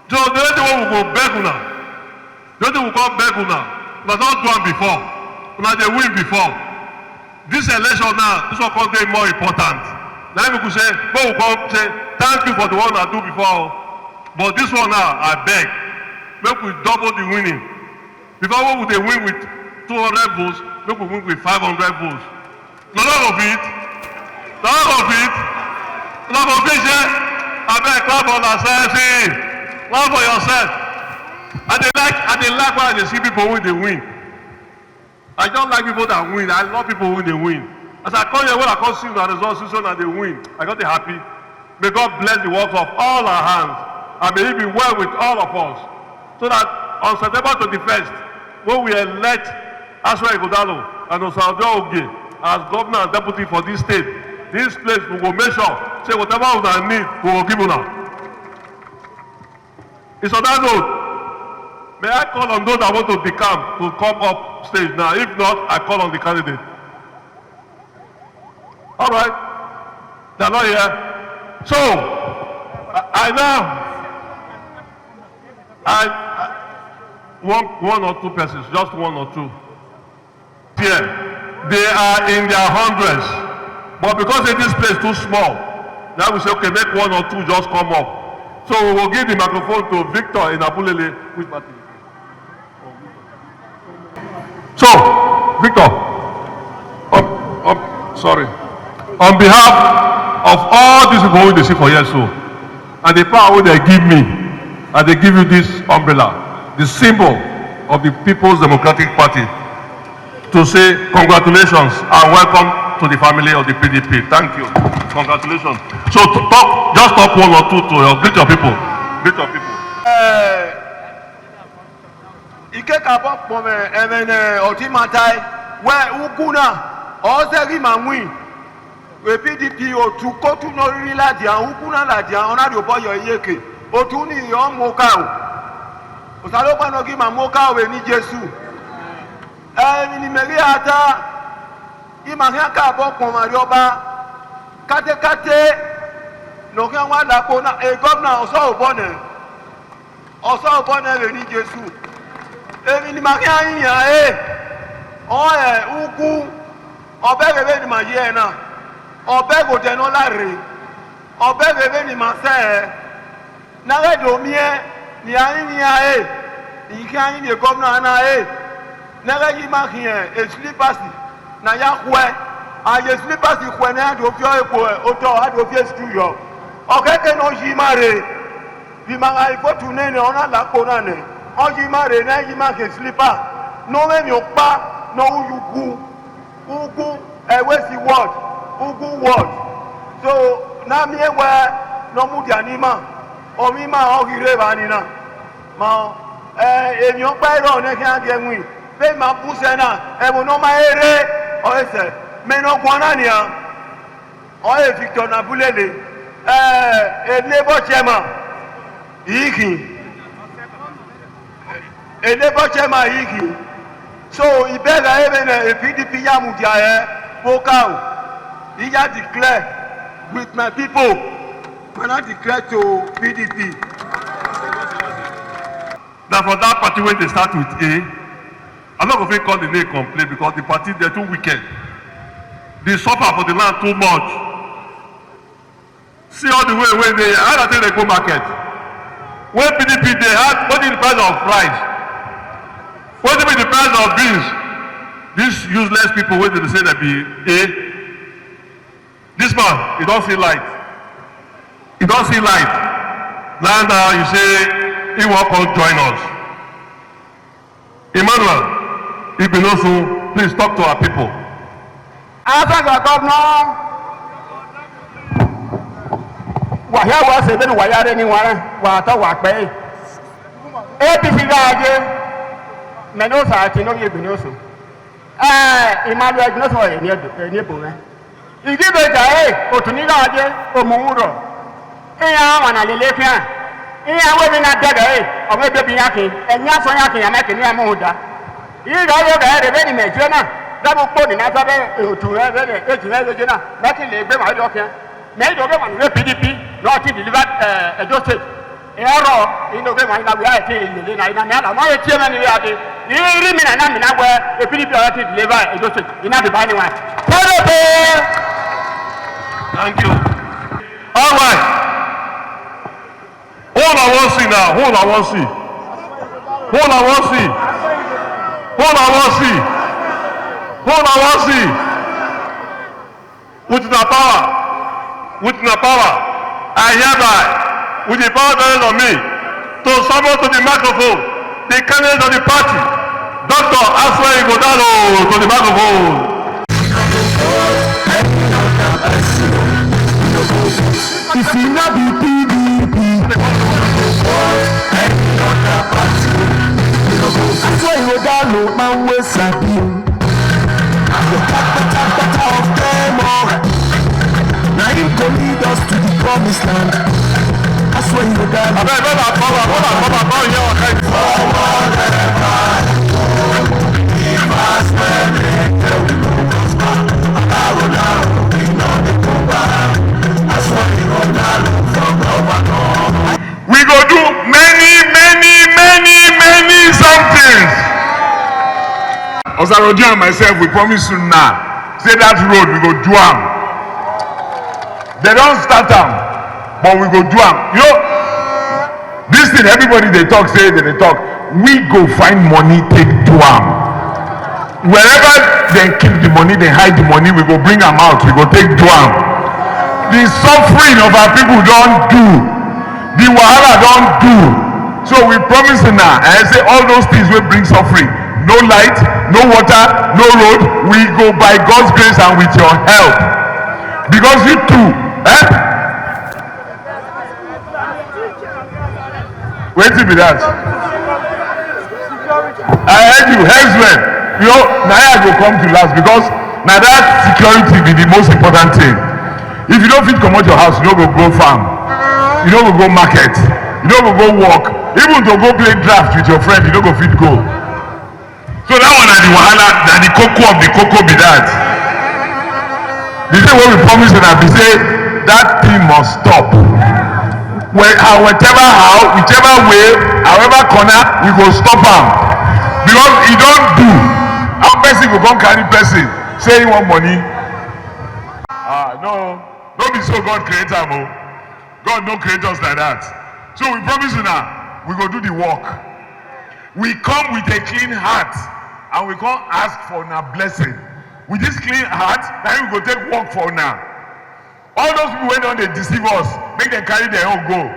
So the only thing wey we go beg una, the only thing we come beg una, una don do am before, una dey win before. This election now, this one come dey more important. Na im make we say, make we come say thank you for the one una do before o. But this one now, abeg, make we double the winning. Before, when we dey win with two hundred votes, make we win with five hundred votes. Una no go fit? Una no go fit? Una go fit, eh? Abeg, clap for una sef, eh? Clap for yourself. I dey like, I dey like when I dey see people wey dey win. I just like people that win. I love people wey dey win. As I come here, when I come see una results, see say una dey win, I just dey happy. May God bless the works of all our hands, and may it be well with all of us, so that on September twenty-first, when we elect Asua Ighodalo and Osaojo Oge as governor and deputy for this state, this place, we go make sure say whatever una need, we go give una. It's on that note. May I call on those that want to decamp to come up stage now? If not, I call on the candidate. All right. They're not here. So, I, I now, I, I, one, one or two persons, just one or two. Here, they are in their hundreds. But because say this place too small, now we say, okay, make one or two just come up. So we will give the microphone to Victor in Abulele. Which party? So, Victor, um, um, sorry. On behalf of all these people wey dey see for here so, and the power wey dem give me, I dey give you this umbrella, the symbol of the People's Democratic Party, to say congratulations and welcome to the family of the P D P. Thank you. Congratulations. So to talk, just talk one or two to your, greet your people. Greet your people. Ike ka bɔ kpɔmɛ ɛmɛnɛ ɔti matai wɛ ukuna ɔsɛ ki ma ŋui wɛ P D P otu kotu nɔ riri la dia ukuna la dia ɔna di obɔ yɔ iye ke otu ni yɔ mɔ ka o. Osalo kpa nɔ ki ma mɔ ka o wɛ ni Jesu. Ɛɛ, mi ni mɛri ata ima hia ka bɔ kpɔma ri ɔba kate kate nɔ hia wa la kpo na e gɔvna ɔsɔ obɔ nɛ. Ɔsɔ obɔ nɛ wɛ ni Jesu. Emi ni ma hia inya e. Ɔyɛ uku. Ɔbɛ wɛ wɛ ni ma yɛ na. Ɔbɛ go dɛ nɔ la re. Ɔbɛ wɛ wɛ ni ma sɛ. Na wɛ do miɛ ni anyi ni a e. Ni hia anyi ni e gɔvna na e. Na wɛ yi ma hia e slipasi. Na ya hwɛ. A ye slipasi hwɛ na ya do fiɔ e ko e otɔ a do fiɛ stu yɔ. Ɔkɛ kɛ nɔ yi ma re. Bi ma ŋa ifo tu nɛ nɛ ɔna la kpo na nɛ. Ɔ yi ma re na yi ma ke slipa. Nɔ mɛ mi o kpa nɔ u yu gu. Ugu ɛwɛ si word. Ugu word. So na mi ewɛ nɔ mu dia ni ma. Ɔ mi ma ɔ hi re ba ni na. Ma ɔ ɛ emi ɔ kpa erɔ nɛ kɛ a gɛ ŋui. Pe ma bu sɛ na ɛ mo nɔ ma ere ɔ esɛ. Mɛ nɔ guana ni a. Ɔye Victor Nabulele, eh, a labour chairman, Iki. A labour chairman, Iki. So, Ibega Ebene, a P D P Yamudia, eh, Bokau. He ya declare with my people. When I declare to P D P. Na for that party wey dey start with A, I no go fit call the name complain because the party dey too wicked. The suffer for the land too much. See all the way wey dey, how I take dey go market? When P D P dey, how, what is the price of rice? What is the price of beans? These useless people wey dey say dem be A. This man, he don see light. He don see light. Now, now you say he wan come join us. Emmanuel Igbinosun, please talk to our people. After the governor, wahia wa se benu wayare ni wara wa ta wa pe. A P C ga aje. Meno sa ti no ye Igbinosun. Eh, Emmanuel Igbinosun e ni edo, e ni ebo me. Igibeja e otu ni laje omuwuro. Iya wa na lele kia. Iya we bi na dege e. Owe be bi yakin. Enya so yakin ya meke ni amuda. Ira yo ga ere be ni mejue na. Dabu kpo ni na sabe otu e be e ti e be na. Meke le gbe ma do kia. Me do be ma we P D P no ti deliver eh, Edo State. Error, you know, when I we are taking the line, and I know it's here many other. You mean, and I'm not where the P D P are to deliver a good thing. You know, the binding one. Thank you. All right. Hold on, one see now. Hold on, one see. Hold on, one see. Hold on, one see. Hold on, one see. With the power, with the power, I hereby, with the power vested on me, to summon to the microphone the candidate of the party, Doctor Asue Ighodalo, to the microphone. If you not be P D P, Asue Ighodalo, man, we sabi. The kpatakpata of them all. Now him go lead us to the promised land. That's where you go down. Abeg, brother, come back, brother, come back, come here, okay? Forward ever. Give us many, tell we go prosper. Abawo now, we know the go back. That's why you go down from governor. We go do many, many, many, many somethings. Osaroji and myself, we promise you now. Say that road, we go do am. They don start am, but we go do am. You know, this thing everybody dey talk, say they dey talk. We go find money, take do am. Wherever they keep the money, they hide the money, we go bring am out, we go take do am. The suffering of our people don do, the wahala don do. So we promise una, I say all those things wey bring suffering, no light, No water, no road, we go by God's grace and with your help. Because you too, eh? Wetin be that? I heard you, herdsmen. You know, na I go come to last because na that security be the most important thing. If you no fit comot your house, you no go go farm, you no go go market, you no go go work, even to go play draft with your friend, you no go fit go. So that one na the wahala, na the koko of the koko be that. The thing wey we promise una be say that thing must stop. Well, uh, whatever how, whichever way, however corner, we go stop am. Because e don do. How person go come carry person say he want money? Ah, no. No be so God create am o. God no create us like that. So we promise una, we go do the work. We come with a clean heart and we come ask for una blessing. With this clean heart, na him we go take work for una. All those people wey don dey deceive us, make dem carry their own go.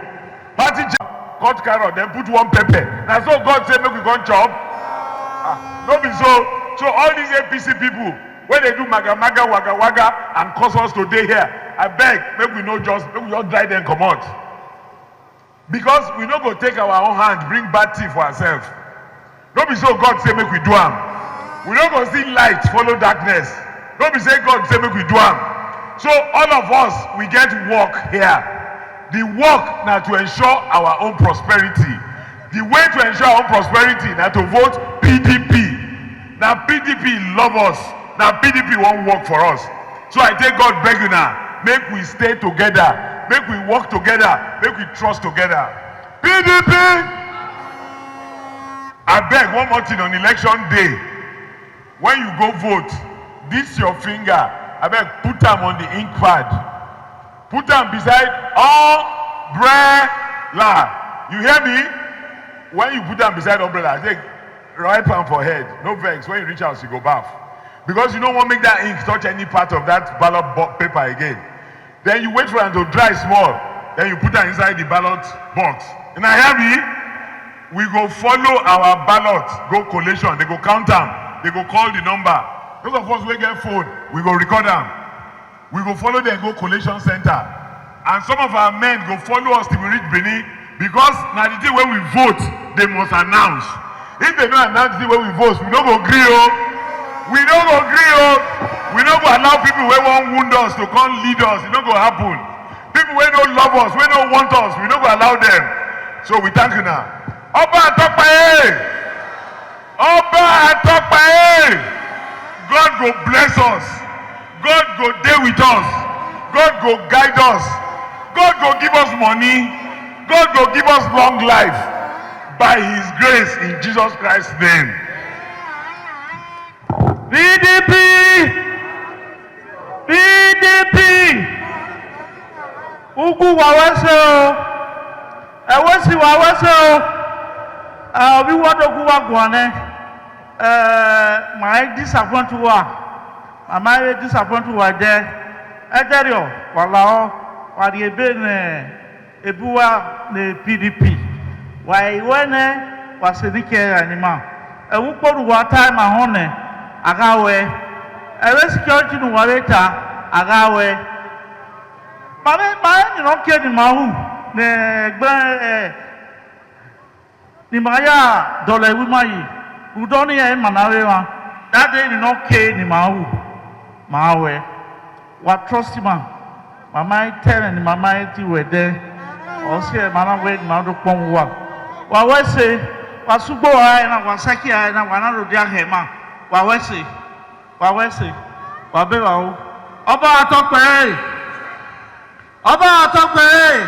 Party jam, cut carrot, then put one pepper. Na so God say make we come chop. Ah, no be so. So all these A P C people wey dey do maga maga, waga waga, and cause us to dey here, abeg, make we no just, make we just drive dem comot. Because we no go take our own hand bring bad thing for ourselves. No be so God say make we do am. We no go see light follow darkness. No be say God say make we do am. So all of us, we get work here. The work na to ensure our own prosperity. The way to ensure our own prosperity na to vote P D P. Na P D P love us. Na P D P wan work for us. So I take God beg una, make we stay together, make we work together, make we trust together. P D P! Abeg, one more thing on election day. When you go vote, this your finger, abeg, put am on the ink pad. Put am beside umbrella. You hear me? When you put am beside umbrella, I say, wipe am for head. No vex, when you reach house, you go baff. Because you no wan make that ink touch any part of that ballot bo-, paper again. Then you wait for am to dry small. Then you put am inside the ballot box. Una hear me? We go follow our ballot go collation. They go count am. They go call the number. Those of us wey get phone, we go record am. We go follow them go collation center. And some of our men go follow us till we reach Benin, because na the thing wey we vote, they must announce. If they no announce the thing wey we vote, we no go gree o. We no go gree o. We no go allow people wey wan wound us to come lead us. E no go happen. People wey no love us, wey no want us, we no go allow them. So we thank una. Oba Atopa, eh! Oba Atopa, eh! God go bless us. God go dey with us. God go guide us. God go give us money. God go give us long life by his grace in Jesus Christ's name. P D P! P D P! Ugwu wa wese o. Ewesi wa wese o. Eh, obi wa dogu wa gwane. Eh, my disappoint wa. Mama ye disappoint wa de. Ederio, wala o. Wari ebe ne ebuwa ne P D P. Wa iwe ne, wa senike ya nima. Ewu kporu wa time ahone. Agawe. Ewe security nu wa weta. Agawe. Mame, mame ni no ke ni mawu. Ne gbe, eh, ni ma ya dole wi ma yi. Udo ni e ma na we wa. That day ni no ke ni mawu. Ma we. Wa trust ma. Mama e tene ni mama e ti we de. O se ma na we ni ma do pon wa. Wa we se. Wa sugbo ai na, wa saki ai na, wa na ro dia he ma. Wa we se. Wa we se. Wa be wa o. Oba Atope, eh! Oba Atope, eh!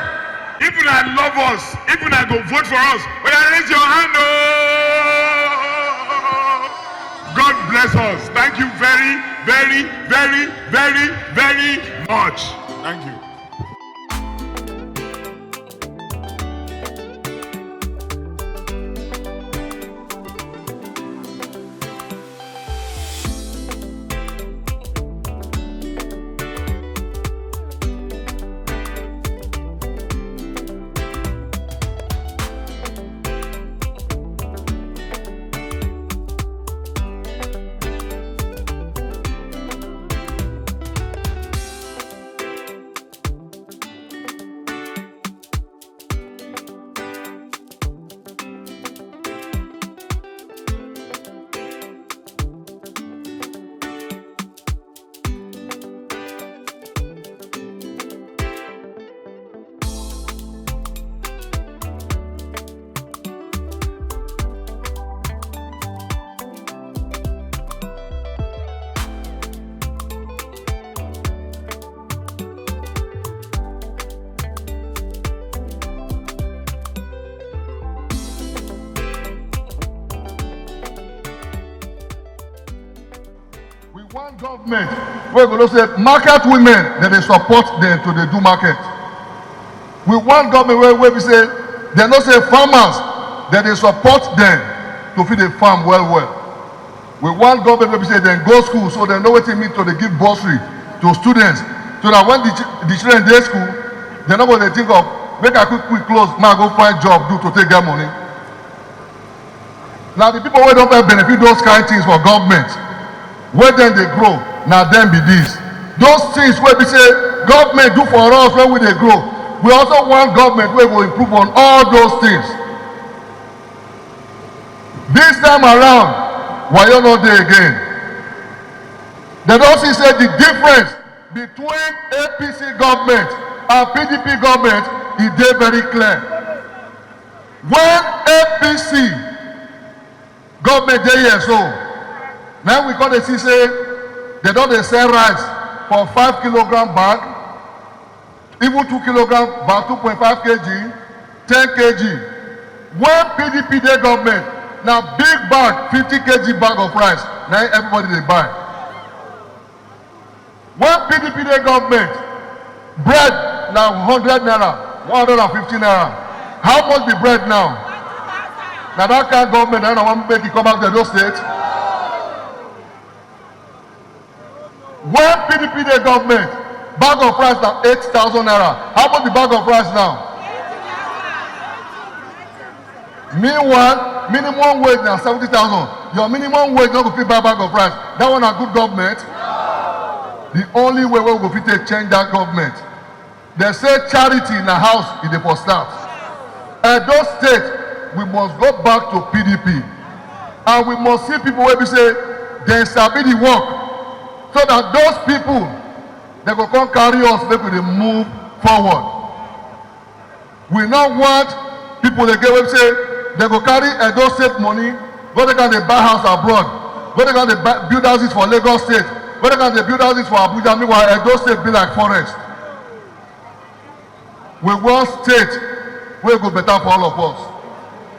If una love us, if una go vote for us, oya, raise your hand o. God bless us. Thank you very, very, very, very, very much. Thank you. Government wey go know say market women, dem dey support dem to dey do market. We want government wey, wey be say dem know say farmers, dem dey support dem to fit dey farm well well. We want government wey be say dem go school, so dem know wetin e mean to dey give bursary to students, so that when the ch-, the children dey school, dem no go dey think of, "Make I quick quick close, make I go find job do to take get money." Na the people wey don first benefit those kind things for government, wey dem dey grow, na dem be this. Those things wey be say government do for us when we dey grow, we also want government wey go improve on all those things. This time around, wayo no dey again. Dem don see say the difference between A P C government and P D P government, e dey very clear. When A P C government dey here so, na we come dey see say dem don dey sell rice for five kilogram bag, even two kilogram bag, two point five K G, ten K G. When P D P dey government, na big bag, fifty K G bag of rice, na im everybody dey buy. When P D P dey government, bread na hundred naira, one hundred and fifty naira. How much be bread now? Na that kind government na I wan make e come back to Edo State. When P D P dey government, bag of rice na eight thousand naira. How much be bag of rice now? Meanwhile, minimum wage na seventy thousand. Your minimum wage no go fit buy bag of rice. That one na good government? The only way wey we go fit take change that government, dem say charity na house e dey for start. Edo State, we must go back to P D P, and we must see people wey be say dem sabi the work, so that those people, dem go come carry us make we dey move forward. We no want people again wey be say dem go carry Edo State money go take am dey buy house abroad, go take am dey buy, build houses for Lagos State, go take am dey build houses for Abuja. Meanwhile, Edo State be like forest. We want state wey go better for all of us.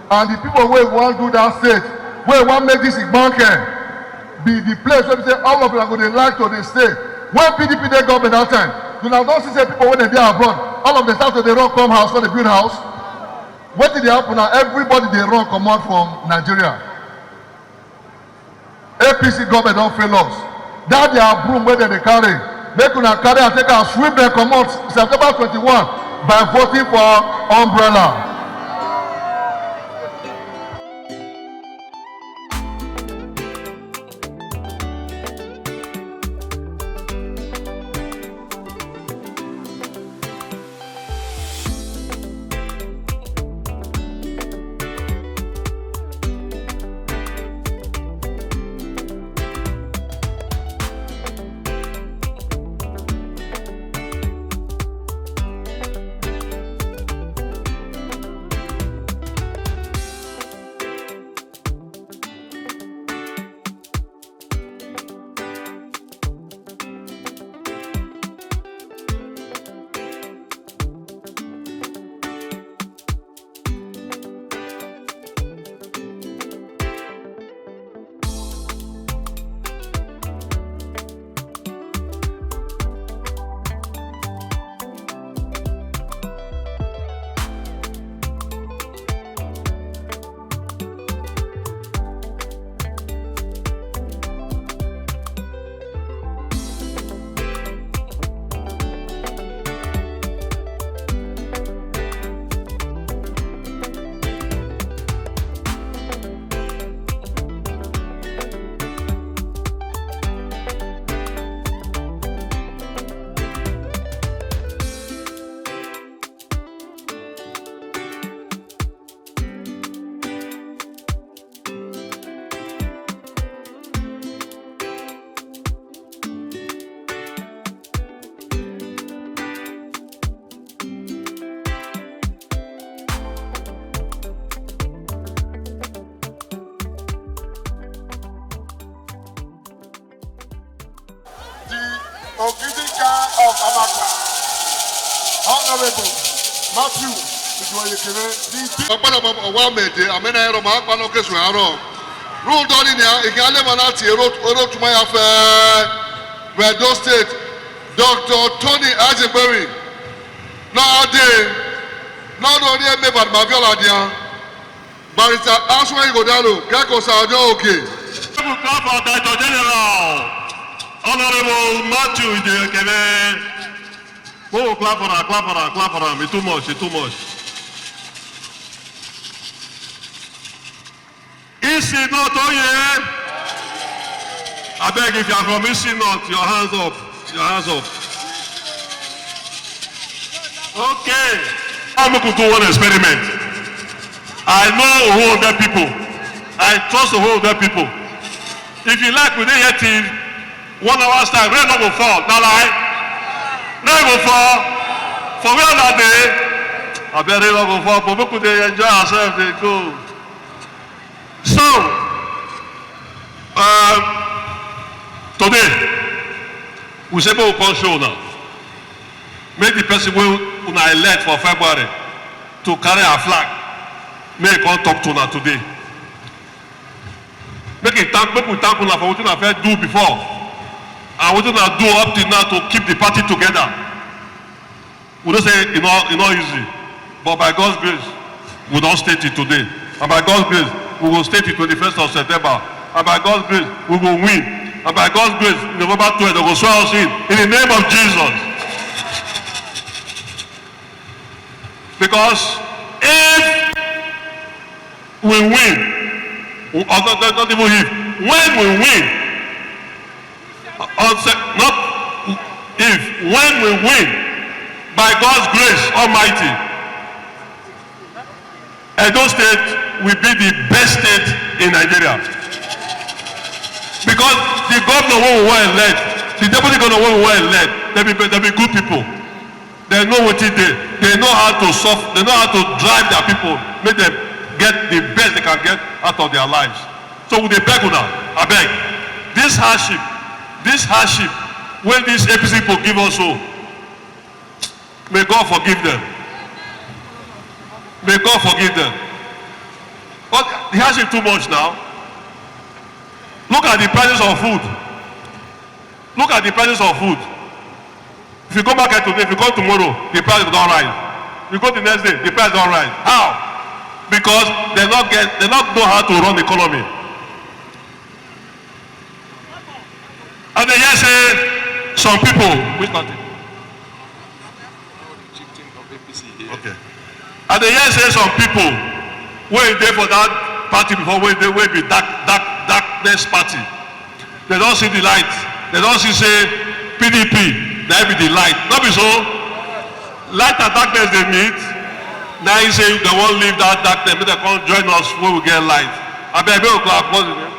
And the people wey wan do that state, wey wan make this Igbanke be the place wey be say all of una go dey like to dey stay. When P D P dey government that time, una don see say people wey dey dey abroad, all of them start to dey run come house, come dey build house. Wetin dey happen now? Everybody dey run comot from Nigeria. A P C government don fail us. That their broom wey dem dey carry, make una carry am take am sweep dem comot September twenty-one by voting for Umbrella. The Ogidinka of Amaka, Honorable Matthew Ijoyekere, the ọ̀pọ̀lọpọ̀ ọ̀wá mẹ̀dẹ̀ àmẹ́nà ẹ̀rọ máa ń paná kéṣù àárọ̀. Rúùn dọ́rí ni ìgbà alẹ́ mọ́ láti èrò èrò túmọ̀ yà fẹ́. Edo State, Doctor Tony Azegbemi, no dey, no no dey me but Maviola dia. Barrister Aswe Igodalo, Keko Sajo Oke. People clap for Director General, Honorable Matthew Idekeme. Oh, clap for her, clap for her, clap for her. It's too much, it's too much. E C North, oh yeah. I beg, if you are from E C North, your hands up, your hands up. Okay. I'm going to do one experiment. I know who other people. I trust who other people. If you like, we dey here till one hour's time. Rain no go fall. Na lie. Rain go fall. For where that day? I bet rain no go fall. But we could dey enjoy ourselves. Dey go. So, um, today, we say we come show now. Make the person wey una elect for February to carry our flag, make e come talk to una today. Make e thank, make we thank una for wetin una first do before and wetin una do up till now to keep the party together. We know say e no, e no easy, but by God's grace, we don stay till today. And by God's grace, we go stay till twenty-first of September. And by God's grace, we go win. And by God's grace, November twelve, dem go swear us in, in the name of Jesus. Because if we win, or not, not, not even if, when we win, on se-, not if, when we win, by God's grace Almighty, Edo State will be the best state in Nigeria. Because the governor wey we wan elect, the deputy governor wey we wan elect, dem be, dem be good people. Dem know wetin dey. Dem know how to solve, dem know how to drive their people, make dem get the best they can get out of their lives. So we dey beg una, abeg, this hardship, this hardship wey this A P C people give us so, may God forgive them. May God forgive them. But the hardship too much now. Look at the prices of food. Look at the prices of food. If you go market today, if you come tomorrow, the price don rise. You go the next day, the price don rise. How? Because dem no get, dem no know how to run economy. And dem hear say some people, which party? Okay. And dem hear say some people wey dey for that party before, wey dey, wey be dark, dark, darkness party, dem don see the light. Dem don see say P D P na be the light. No be so? Light and darkness dey meet. Na him say dem wan leave that darkness, make dem come join us when we get light. Abeg, make we clap. What's the name?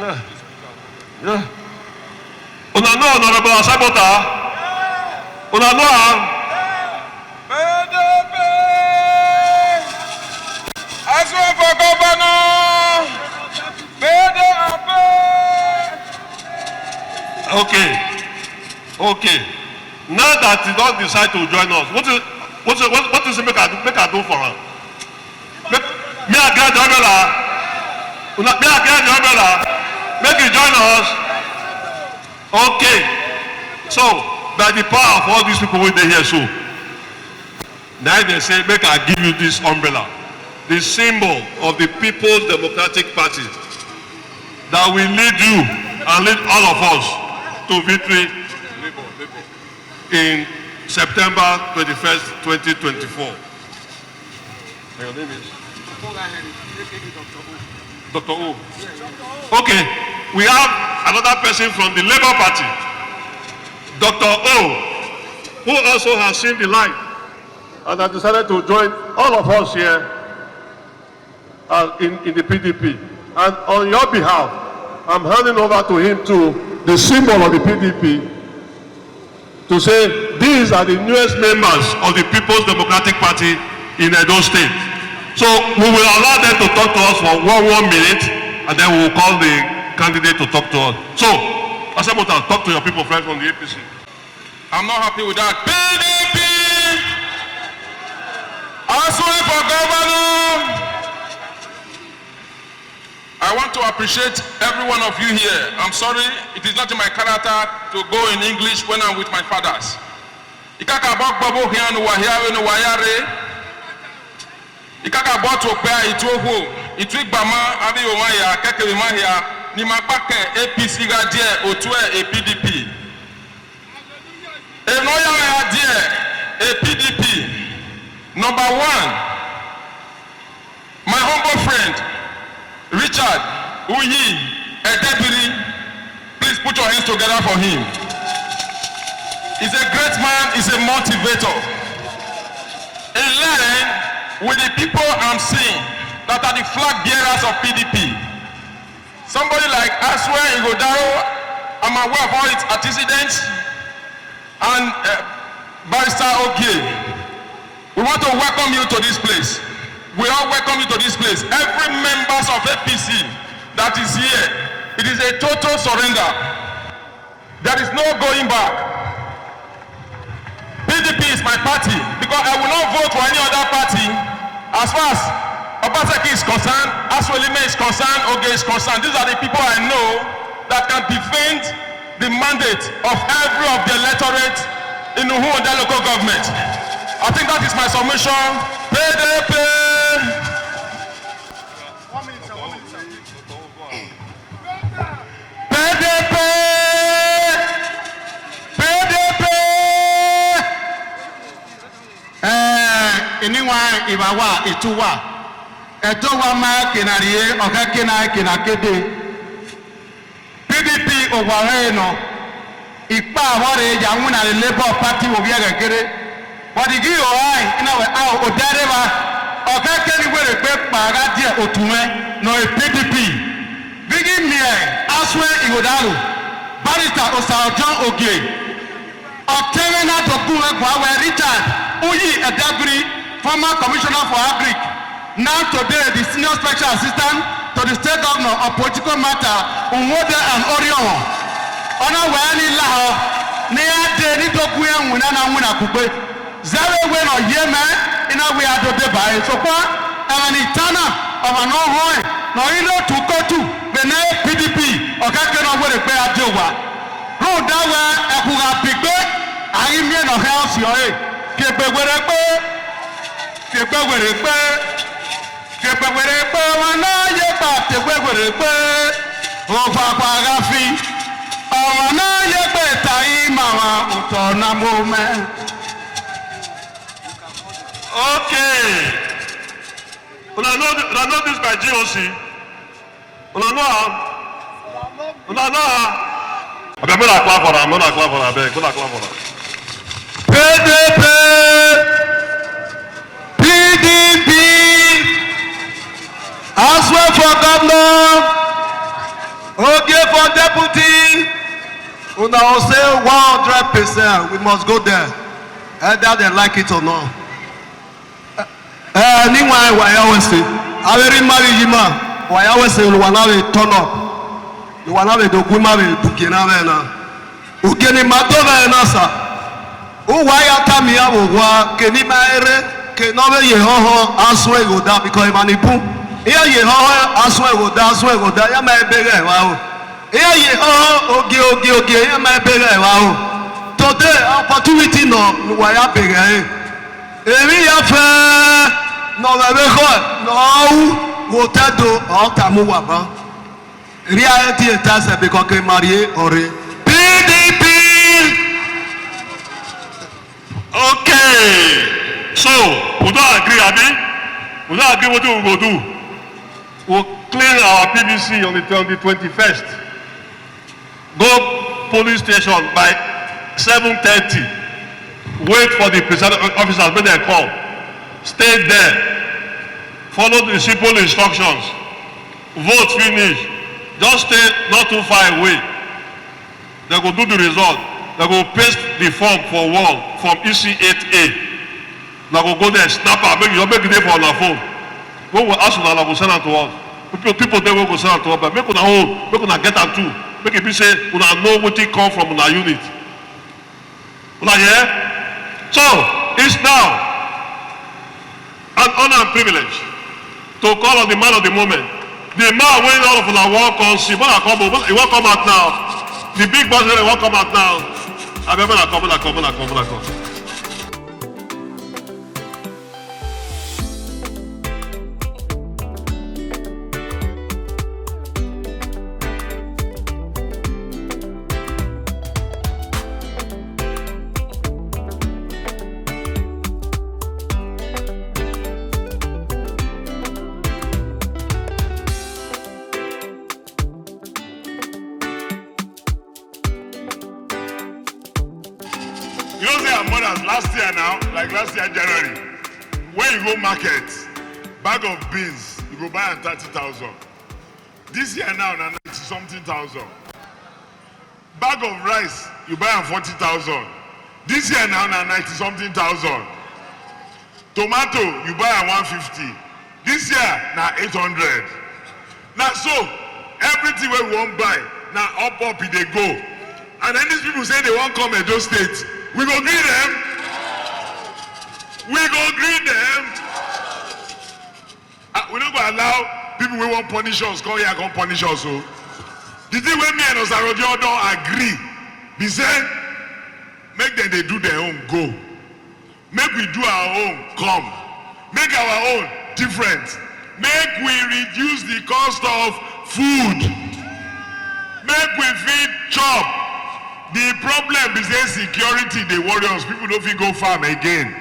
Yeah. Yeah. Una know Honorable Asabota? Una know am? P D P! As one for governor! P D P! Okay. Okay. Now that he don decide to join us, what is, what is, what, what is it make I do, make I do for am? Make, me I get the umbrella. Una, me I get the umbrella. Make you join us. Okay. So, by the power of all these people wey dey here so, now they say, make I give you this umbrella, the symbol of the People's Democratic Party that will lead you and lead all of us to victory in September twenty-first, twenty twenty-four. And your name is? Doctor O. Okay, we have another person from the Labour Party, Doctor O, who also has seen the light and has decided to join all of us here uh, in, in the P D P. And on your behalf, I'm handing over to him too the symbol of the P D P to say these are the newest members of the People's Democratic Party in Edo State. So we will allow them to talk to us for one, one minute, and then we will call the candidate to talk to us. So, Asemota, talk to your people, friends from the A P C. I'm not happy with that. P D P! Asue for governor! I want to appreciate every one of you here. I'm sorry, it is not in my character to go in English when I'm with my fathers. Ikaka bok bobo hian wahia wenu wayare. Ikaka bok to pea itu ohu, itu igbama, abi omaya, keke mimahia, ni mapake A P C ga die, otue A P D P. Eno ya ya die, A P D P. Number one, my humble friend, Richard Uyi Edebiri, please put your hands together for him. He's a great man, he's a motivator. In line with the people I'm seeing that are the flag bearers of P D P. Somebody like Asue Igodaro, I'm aware of all its antecedents, and uh, Barrister Ogie. We want to welcome you to this place. We all welcome you to this place. Every members of A P C that is here, it is a total surrender. There is no going back. P D P is my party because I will not vote for any other party. As far as Obaseki is concerned, as Welime is concerned, Oge is concerned, these are the people I know that can defend the mandate of every of the electorate in Uhunde local government. I think that is my submission. P D P! P D P! P D P! Eh, iniwa ibawa ituwa. Edowa ma kenarie, oga kena kena kede. P D P owa he no. Ipa aware ya nwina le Labour Party wo bi agakere. But igi o ai, ina we a o dare ba. Oga keni were pe pa ga die otume no e P D P. Bigi mi e, Asue Igodaro. Barrister Osao John Ogie. Ọtẹrẹ náà tó kún ẹgbàá wẹ Richard Uyi Edebiri, former commissioner for agric, now today the senior special assistant to the state governor on political matter, Nwode and Orion. Ọ̀nà wẹ̀ẹ́ ní láhọ̀ ní adé ní tó kún ẹ̀wùn náà náà wùnà kúgbé. Zẹ́wé wé nà yé mẹ́ iná wé adóde báyìí. Sọ̀kọ́ ẹ̀rọ ní tánà ọ̀mà náà hàn ẹ̀ nà yín ló tù kótù bẹ̀nẹ́ P D P ọ̀kẹ́kẹ́ náà wẹ̀rẹ̀ pé adé wà. Rúdà wẹ ẹ̀kúra pìgbé àyímíẹ̀ nà ọ̀hẹ́ ọ̀sìn ọ̀hẹ́. Fìgbè wẹ̀rẹ̀ pé fìgbè wẹ̀rẹ̀ pé fìgbè wẹ̀rẹ̀ pé wọn náà yé gbà tẹ̀gbẹ́ wẹ̀rẹ̀ pé òfò àpò àga fi ọ̀rọ̀ náà yé gbé tàyí màmá òtọ̀ náà mú mẹ́. Okay. Una know, una know this by G O C. Una know am. Una know am. Abeg, make una clap for am, make una clap for am, abeg, make una clap for am. P D P, P D P, Asue for governor, Oge for deputy. Una go say one hundred percent, we must go there, whether they like it or not. Eh, ni wa wa ya wese. Aweri mari yima. Wa ya wese lu wa na we turn up. Lu wa na we do gwi ma we duke na we na. Uke ni ma do we na sa. U wa ya ta mi ya wo wa ke ni ma ere ke no we ye ho ho Asue Igoda because e ma ni bu. Ye ye ho ho Asue Igoda, Asue Igoda ya ma e be re wa o. Ye ye ho ho oge oge oge ya ma e be re wa o. Today opportunity no lu wa ya be re. Èmi yà fẹ́ nọ̀rọ̀ ẹ̀rẹ́ kọ́ nọ̀ọ́wù wò tẹ́dọ̀ ọ̀ọ́ta mú wà bá. Rí ayé tí ètò ẹsẹ̀ bí kọ́kẹ́ máa rí ọ̀rẹ́. P D P. Okay, so we don agree, abi? We don agree wetin we go do. We clean our P V C on the, on the twenty-first. Go police station by seven thirty. Wait for the presiding officers when they come. Stay there. Follow the simple instructions. Vote finish. Just stay not too far away. They go do the result. They go paste the form for wall from E C eight A. Una go go there, snap am, make you make e dey for una phone. When we ask una, una go send am to us. People, people dey wey go send am to us, but make una own, make una get am too. Make e be say una know wetin come from una unit. Una hear? So, it's now an honor and privilege to call on the man of the moment, The man wey all of una wan come see, make una come o, make una come out now. The big boss wey wan come out now. Abeg, make una come, make una come, make una come, make una come. You know say our mothers last year now, like last year January, when you go market, bag of beans, you go buy am thirty thousand. This year now, na ninety something thousand. Bag of rice, you buy am forty thousand. This year now, na ninety something thousand. Tomato, you buy am one fifty. This year, na eight hundred. Na so, everything wey we wan buy, na up, up e dey go. And then these people say they wan come Edo State. We go gree them. We go gree them. Ah, we no go allow people wey wan punish us come here come punish us o. The thing wey me and Osarojo don agree be say make dem dey do their own go. Make we do our own come. Make our own different. Make we reduce the cost of food. Make we fit chop. The problem be say security dey worry us. People no fit go farm again.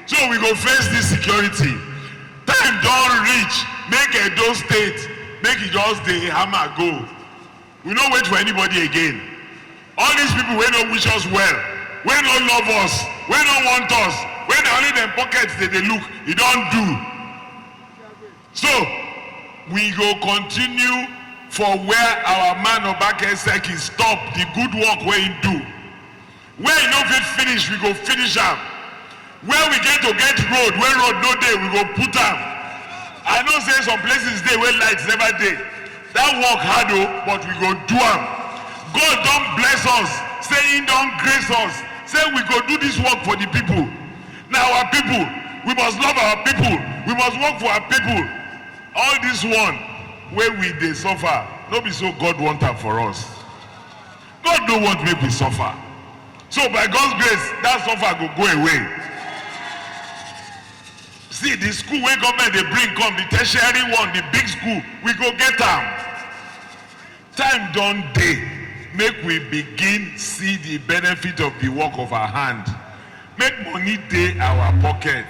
So we go face this security. Time don reach. Make Edo State, make e just dey hammer go. We no wait for anybody again. All these people wey no wish us well, wey no love us, wey no want us, wey na only dem pockets dey dey look, e don do. So, we go continue for where our man Obakeseki stop the good work wey he do. Where e no fit finish, we go finish am. Where we get to get road, where road no dey, we go put am. I know say some places dey where light never dey. That work hard o, but we go do am. God don bless us, say he don grace us, say we go do this work for the people. Na our people, we must love our people, we must work for our people. All this one wey we dey suffer, no be so God want am for us. God no want make we suffer. So by God's grace, that suffer go go away. See, the school wey government dey bring come, the tertiary one, the big school, we go get am. Time don dey, make we begin see the benefit of the work of our hand. Make money dey our pocket.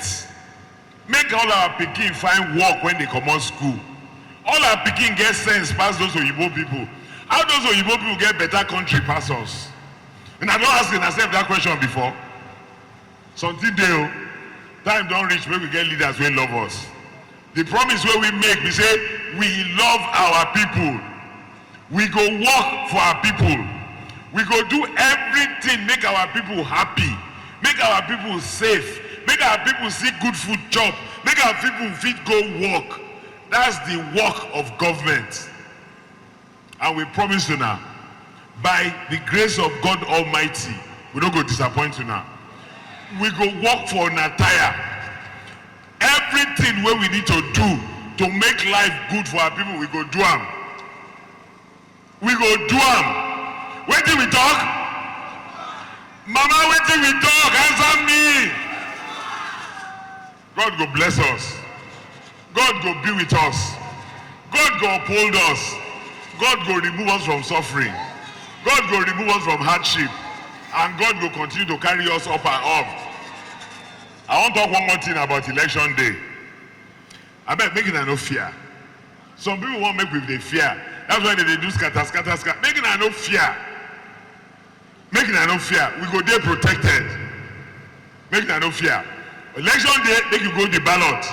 Make all our pikin find work when they comot school. All our pikin get sense pass those oyibo people. How those oyibo people get better country pass us? Una don ask una sef that question before? Something dey o. Time don reach make we get leaders wey love us. The promise wey we make be say we love our people. We go work for our people. We go do everything make our people happy, make our people safe, make our people see good food chop, make our people fit go work. That's the work of government. And we promise una, by the grace of God Almighty, we no go disappoint una. We go work for una tire. Everything wey we need to do to make life good for our people, we go do am. We go do am. Wetin we talk? Mama, wetin we talk? Answer me. God go bless us. God go be with us. God go uphold us. God go remove us from suffering. God go remove us from hardship. And God go continue to carry us up and up. I wan talk one more thing about election day. Abeg, make una no fear. Some people wan make we dey fear. That's why they dey do scatter, scatter, scatter. Make una no fear. Make una no fear. We go dey protected. Make una no fear. Election day, make you go the ballot.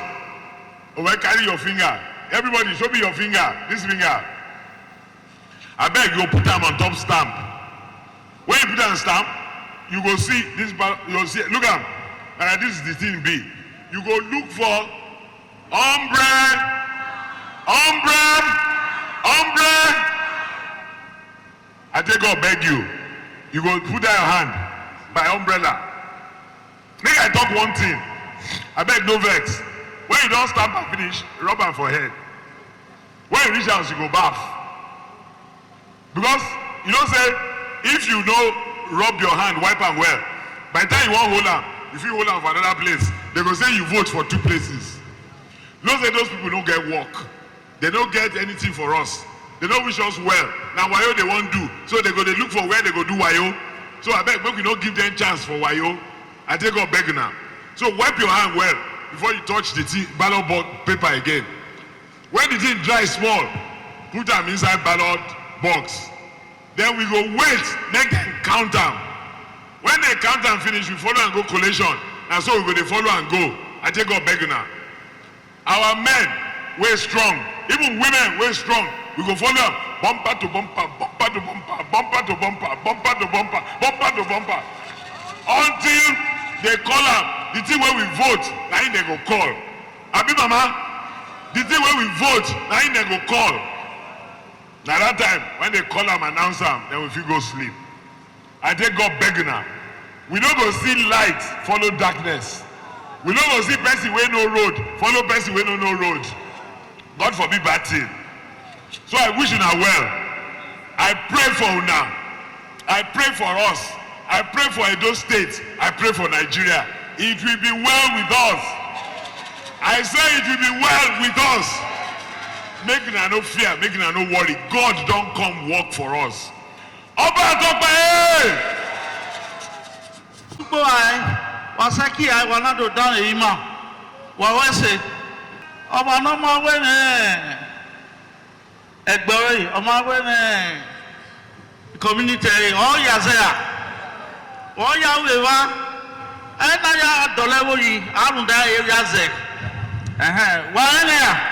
Or carry your finger. Everybody, show me your finger. This finger. Abeg, you go put am on top stamp. When you put am stamp, you go see this ballot. You go see. Look am. And this is the thing be. You go look for ombre, ombre, ombre. I take God beg you. You go put that your hand by umbrella. Make I talk one thing. Abeg, no vex. When you don stamp am finish, rub am for head. When you reach house, you go baff. Because you know say if you no rub your hand, wipe am well, by the time you wan hold am, you fit hold am for another place. They go say you vote for two places. You know say those people no get work. They no get anything for us. They no wish us well. Na wayo they wan do. So they go dey look for where they go do wayo. So abeg, make we no give them chance for wayo. I take God beg una. So wipe your hand well before you touch the thing, ballot bo-, paper again. When the thing dry small, put am inside ballot box. Then we go wait, make dem count am. When they count am finish, we follow and go collation. Na so we go dey follow and go. I take God beg una. Our men wey strong, even women wey strong, we go follow am. Bumper to bumper, bumper to bumper, bumper to bumper, bumper to bumper, bumper to bumper. Until they call am, the thing wey we vote, na im they go call. Abi mama, the thing wey we vote, na im they go call. Na that time when they call am, announce am, then we fit go sleep. I take God beg una. We no go see light follow darkness. We no go see person wey no road follow person wey no know road. God forbid bad thing. So I wish una well. I pray for una. I pray for us. I pray for Edo State. I pray for Nigeria. It will be well with us. I say it will be well with us. Make una no fear, make una no worry. God don come work for us. Oba Tope! Gbogbo ai, wa saki ai, wa na do dan e ma. Wa wa se. Oba no ma we ne. Egbe we, o ma we ne. Community e, o ya ze ya. O ya we wa. E na ya dole wo yi, arun da e ya ze. Ehe, wa ne ya.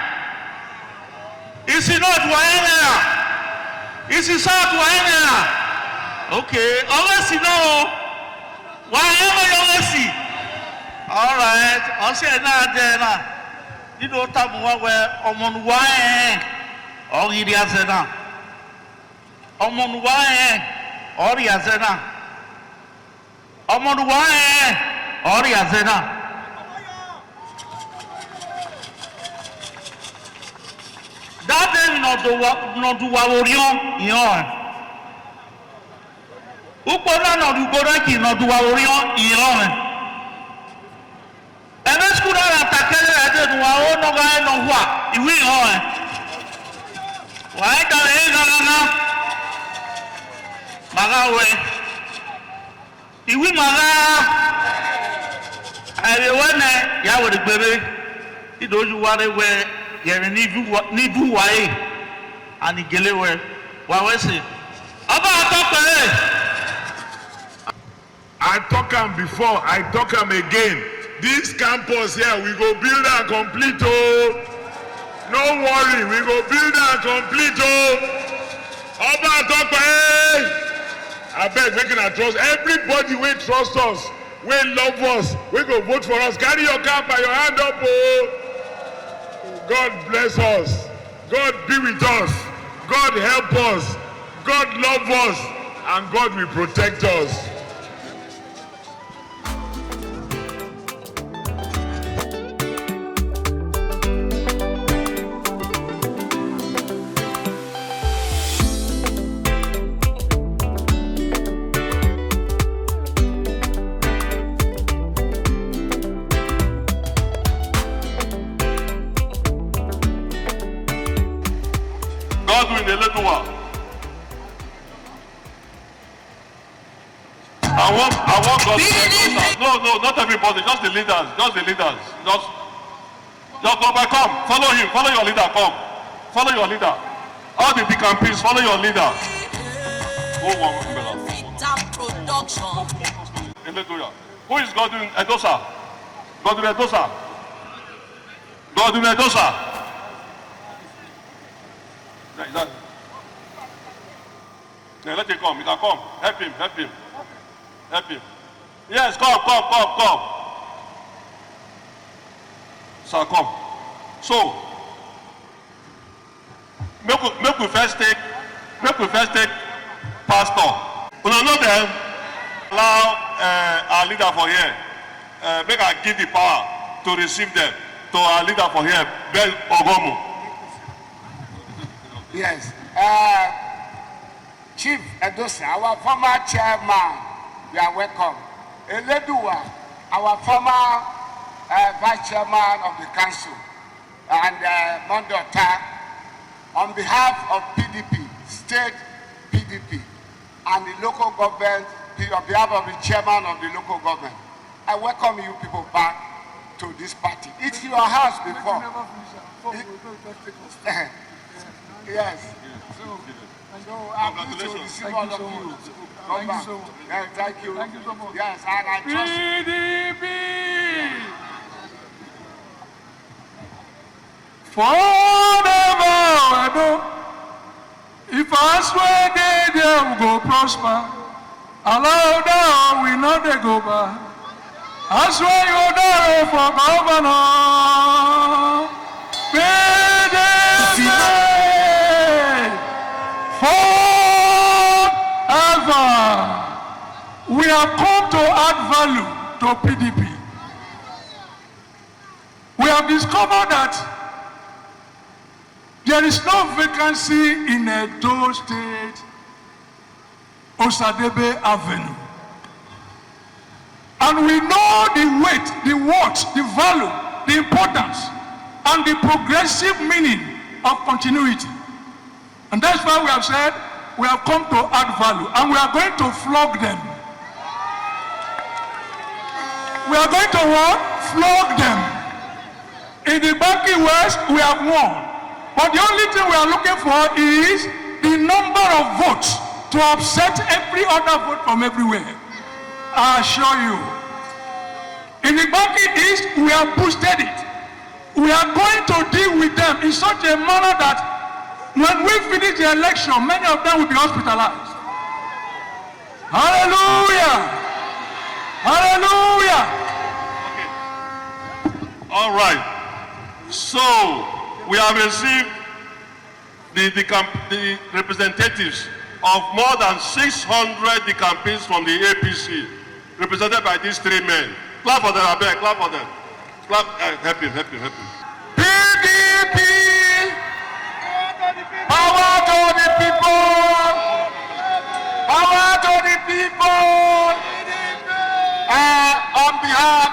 Isi North wa ene ya. Isi South wa ene ya. Okay, always no. Wa ene ya always. All right, o se na de na. You know tamu wa we omonu wa e. O gidi ase na. Omonu wa e. O ri ase na. Omonu wa e. O ri ase na. That day nọdu wa, nọdu wa orion, iyan. Ukpo na nọdu gbọdọ ki nọdu wa orion, iyan. Ebe school na la takele ade nu wa o no ga e no wa, iwi iyan. Wa e ga e ga na na. Maga we. Iwi maga. Ebe wene ya were gbebe. Ido ju ware we yere ni du wa, ni du wa e. Ani gele we. Wa we se. Oba Tope. I talk am before, I talk am again. This campus here, we go build am complete o. No worry, we go build am complete o. Oba Tope, abeg make una trust everybody wey trust us, wey love us, wey go vote for us. Carry your cap and your hand up o. God bless us. God be with us. God help us. God love us. And God will protect us. Godwin Eleduwa. I want, I want God to endorse her. No, no, not everybody, just the leaders, just the leaders. Just, just go back, come. Follow him, follow your leader, come. Follow your leader. All the deacon, please follow your leader. Go one, one, one. Production. Eleduwa. Who is Godwin Edosa? Godwin Edosa. Godwin Edosa. Yeah, is that? Yeah, let him come. He can come. Help him. Help him. Help him. Yes, come, come, come, come. Sir, come. So, make we, make we first take, make we first take pastor. Una know them? Allow, uh, our leader for here. Uh, make I give the power to receive them to our leader for here, Ben Ogomu. Yes. Uh, Chief Edosa, our former chairman, you are welcome. Eleduwa, our former uh, vice chairman of the council, and uh, Mondota, on behalf of P D P, state P D P, and the local government, on behalf of the chairman of the local government, I welcome you people back to this party. It's your house before. Yes. So, so I'm pleased to receive all of you. Come back. Yeah, thank you. Thank you so much. Yes, and I trust. P D P. Forever, I know. If I swear they, they will go prosper. Allow down, we know they go back. I swear you die for governor. P D P. Forever. We have come to add value to P D P. We have discovered that there is no vacancy in Edo State, Osadebe Avenue. And we know the weight, the worth, the value, the importance, and the progressive meaning of continuity. And that's why we have said we have come to add value, and we are going to flog them. We are going to what? Flog them. In the Gbagi West, we have won. But the only thing we are looking for is the number of votes to upset every other vote from everywhere. I assure you. In the Gbagi East, we have boosted it. We are going to deal with them in such a manner that when we finish the election, many of them will be hospitalized. Hallelujah! Hallelujah! All right. So, we have received the, the, camp, the representatives of more than six hundred decampaigns from the A P C, represented by these three men. Clap for them, abeg, clap for them. Clap, uh, help him, help him, help him. P D P! Power to the people! Power to the people! Uh, on behalf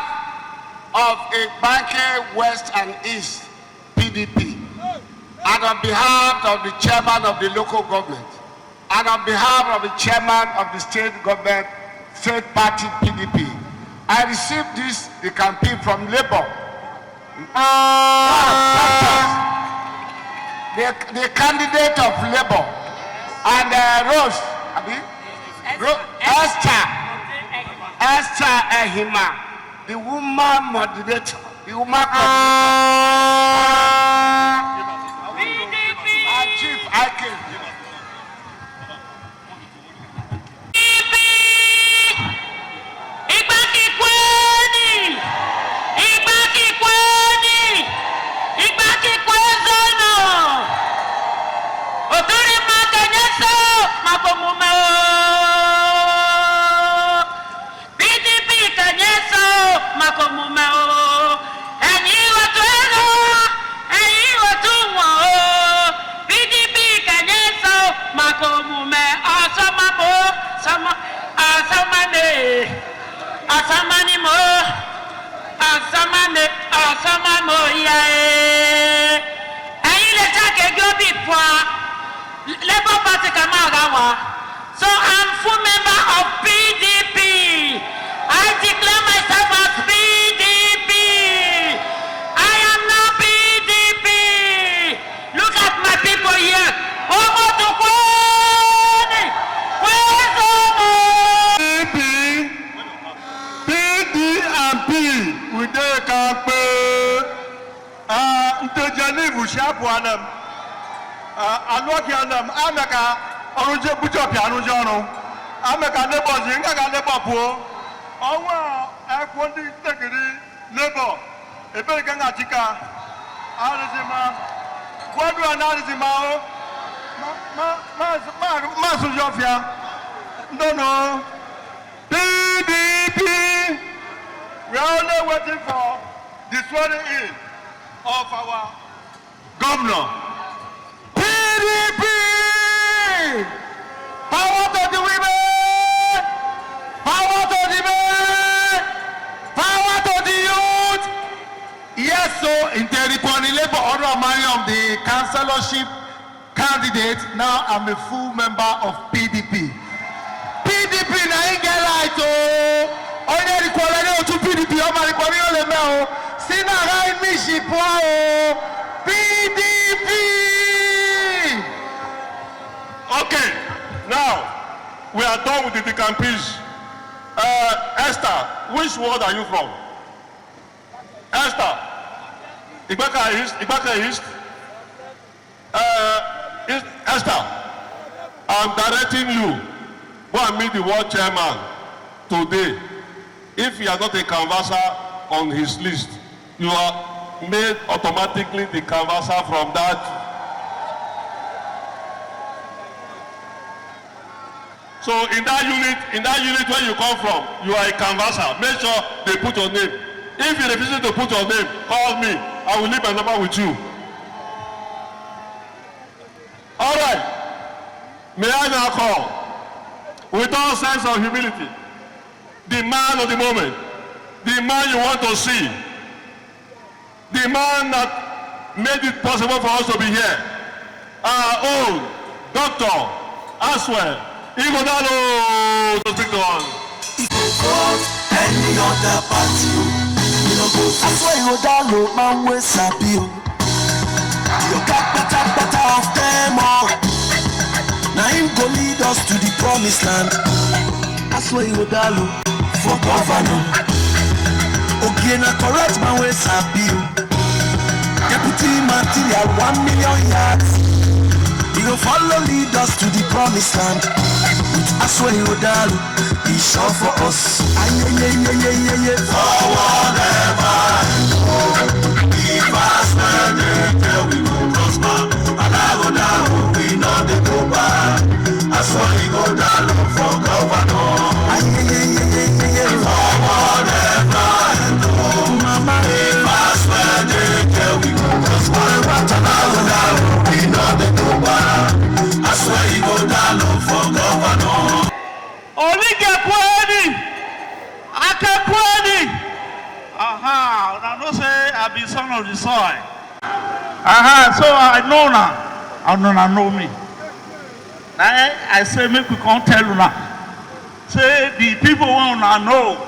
of Igbake West and East, P D P, and on behalf of the chairman of the local government, and on behalf of the chairman of the state government, state party P D P, I received this, the campaign from Labour. The, the candidate of Labour, and uh, Rose, abi? Ro-, Esther, Esther Ehima, the woman moderator, the woman coordinator. P D P. Our chief, I came. P D P. Igba kikweni. Igba kikweni. Igba kikwezonu. Oturi makanyeso makomumao. P D P kanyeso makomumao. Enyi watu eno, enyi watu nwa o. P D P kanyeso makomume. Asama mo, sama, asama ne, asama ni mo, asama ne, asama mo ya e. Ẹ̀yin lè jáde bí ó bí fún wa. Labour Party kan máa ra wa. So I'm full member of P D P. I declare myself as P D P. I am now P D P. Look at my people here. Omo to kwani. Kwezomo. P D P, P D and P, we dey kampe. Ah, Nteje Nivu sharp one am. Ah, Aluoki Anam, ameka ọrụ je bujo pịa anụ je ọrụ. Ameka Labour ji, nga ga Labour pụọ. Ọnwa ekwo ndị ntegiri Labour, ebere ka nga chika. Arịzị ma. Gwadua na arịzị ma o. Ma, ma, ma, ma, ma sụjọ fịa. Ndono. P D P, we are only waiting for the swearing in of our governor. P D P! So, Nterikoni Labour Honour Mariam, the councillorship candidate, now I'm a full member of P D P. P D P na im get right o. Onye rikwara ne otu P D P, ọ ma rikwa ihe ole mee o. Si na ha imi shi pụọ o. P D P. Okay, now we are done with the Dikampis. Uh, Esther, which ward are you from? Esther, Igbaka East, Igbaka East. Uh, East, Esther, I'm directing you. Go and meet the ward chairman today. If you are not a canvasser on his list, you are made automatically the canvasser from that. So in that unit, in that unit where you come from, you are a canvasser. Make sure they put your name. If you refuse to put your name, call me. I will leave my number with you. All right. May I now call, with all sense of humility, the man of the moment, the man you want to see, the man that made it possible for us to be here, our own Doctor Aswell Ighodalo, to speak to us. If you vote any other party, you no go. Aswell Ighodalo, man wey sabi o. Your cat better, better of them all. Now him go lead us to the promised land. Aswell Ighodalo for governor. Ogie na correct man wey sabi o. Deputy material, one million yards. He go follow lead us to the promised land. With Aswell Ighodalo, he sure for us. Ayeyeyeyeye. Forward ever. If Aswell dey there, we go prosper. Alagodalo, we no dey go back. Aswell Ighodalo for governor. Ayeyeyeyeye. Forward ever. Mama. If Aswell dey there, we go prosper. Alagodalo, we no dey go back. Aswell Ighodalo for governor. Olige Kwedi, Ake Kwedi. Aha, una know say I be son of the soil. Aha, so I know una, and una know me. Na I say make we come tell una. Say the people wey una know,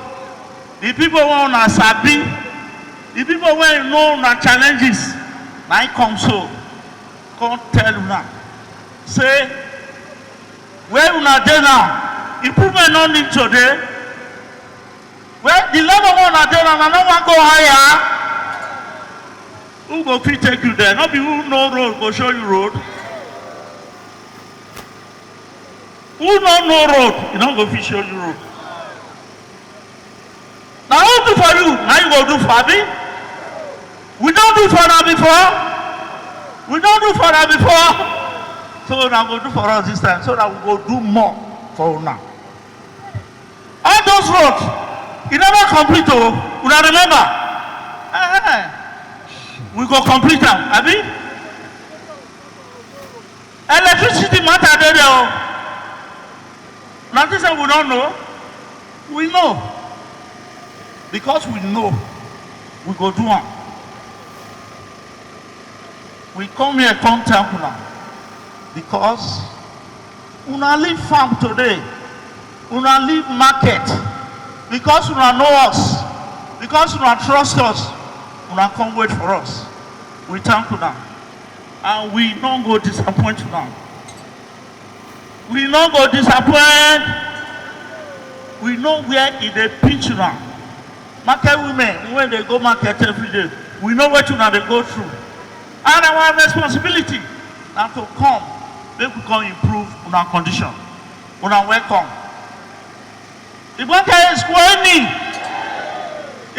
the people wey una sabi, the people wey know una challenges, na I come so, come tell una. Say, where una dey now, improvement no need to dey. Well, the level wey una dey now, una no wan go higher. Who go fit take you there? No be who know road go show you road. Who no know road, e no go fit show you road. Na who do for you, na you go do for, abi? We don do for una before. We don do for una before. So una go do for us this time, so that we go do more for una. All those roads, e never complete o. Una remember? Eh, we go complete am, abi? Electricity matter dey there o. Una think say we no know? We know. Because we know, we go do am. We come here come thank una because una leave farm today, una leave market, because una know us, because una trust us, una come wait for us. We thank una, and we no go disappoint una. We no go disappoint. We know where e dey pinch una. Market women wey dey go market every day, we know wetin una dey go through. And our responsibility na to come, make we come improve una condition. Una welcome. Igbake Square ni.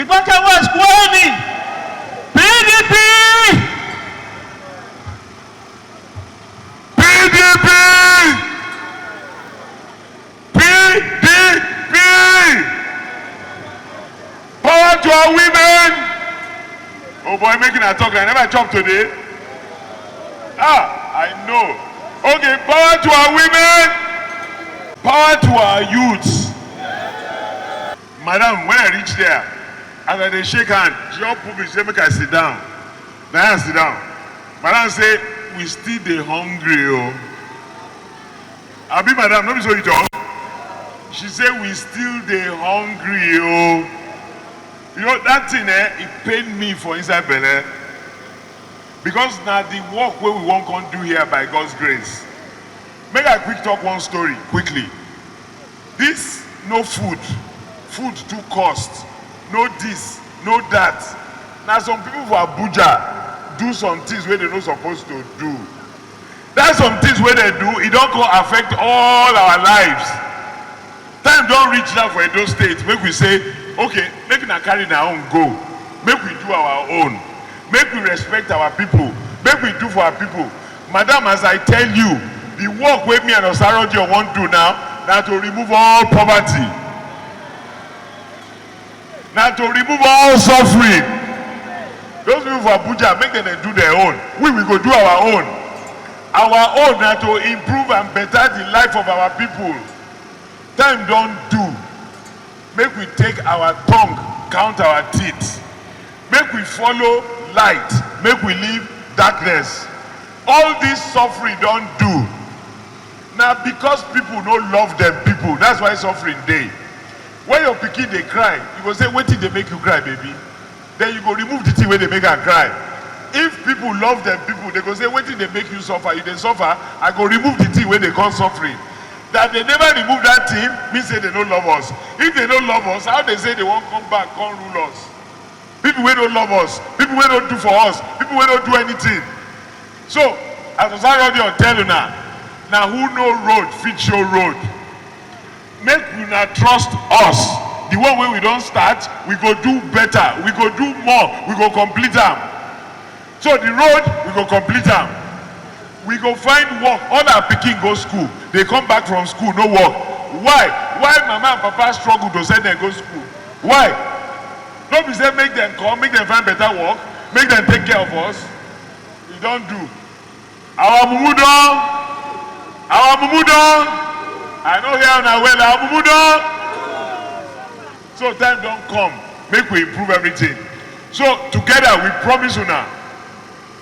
Igbake West Square ni. P D P. P D P. P D P. Power to our women. Oh boy, make una talk. I never chop today. Ah, I know. Okay, power to our women. Power to our youths. Madam, when I reach there, As I dey shake hand, she just pull me, she say make I sit down. Na I sit down. Madam say, "We still dey hungry o." Abi madam, no be so you talk? She say, "We still dey hungry o." You know, that thing, eh, it pain me for inside belle. Because na the work wey we wan come do here by God's grace. Make I quick talk one story quickly. This no food, food too cost, no this, no that. Na some people for Abuja do some things wey they no suppose to do. That some things wey they do, e don come affect all our lives. Time don reach now for Edo State, make we say, "Okay, make una carry una own go. Make we do our own. Make we respect our people. Make we do for our people." Madam, as I tell you, the work wey me and Osarodio wan do now na to remove all poverty. Na to remove all suffering. Those people for Abuja, make dem dey do their own. We, we go do our own. Our own na to improve and better the life of our people. Time don do. Make we take our tongue, count our teeth. Make we follow light. Make we leave darkness. All this suffering don do. Na because people no love dem people. That's why suffering dey. When your pikin dey cry, you go say, "Wetin dey make you cry, baby?" Then you go remove the thing wey dey make am cry. If people love dem people, they go say, "Wetin dey make you suffer? You dey suffer? I go remove the thing wey dey cause suffering." That they never remove that thing mean say they no love us. If they no love us, how they say they wan come back, come rule us? People wey no love us, people wey no do for us, people wey no do anything. So, as Osarodio tell una, na who know road fit show road. Make una trust us. The one wey we don start, we go do better, we go do more, we go complete am. So the road, we go complete am. We go find work. All our pikin go school, they come back from school, no work. Why? Why mama and papa struggle to send them go school? Why? No be say make dem come, make dem find better work, make dem take care of us. E don do. Our mumu don, our mumu don. I no hear una well, our mumu don. So time don come, make we improve everything. So together we promise una,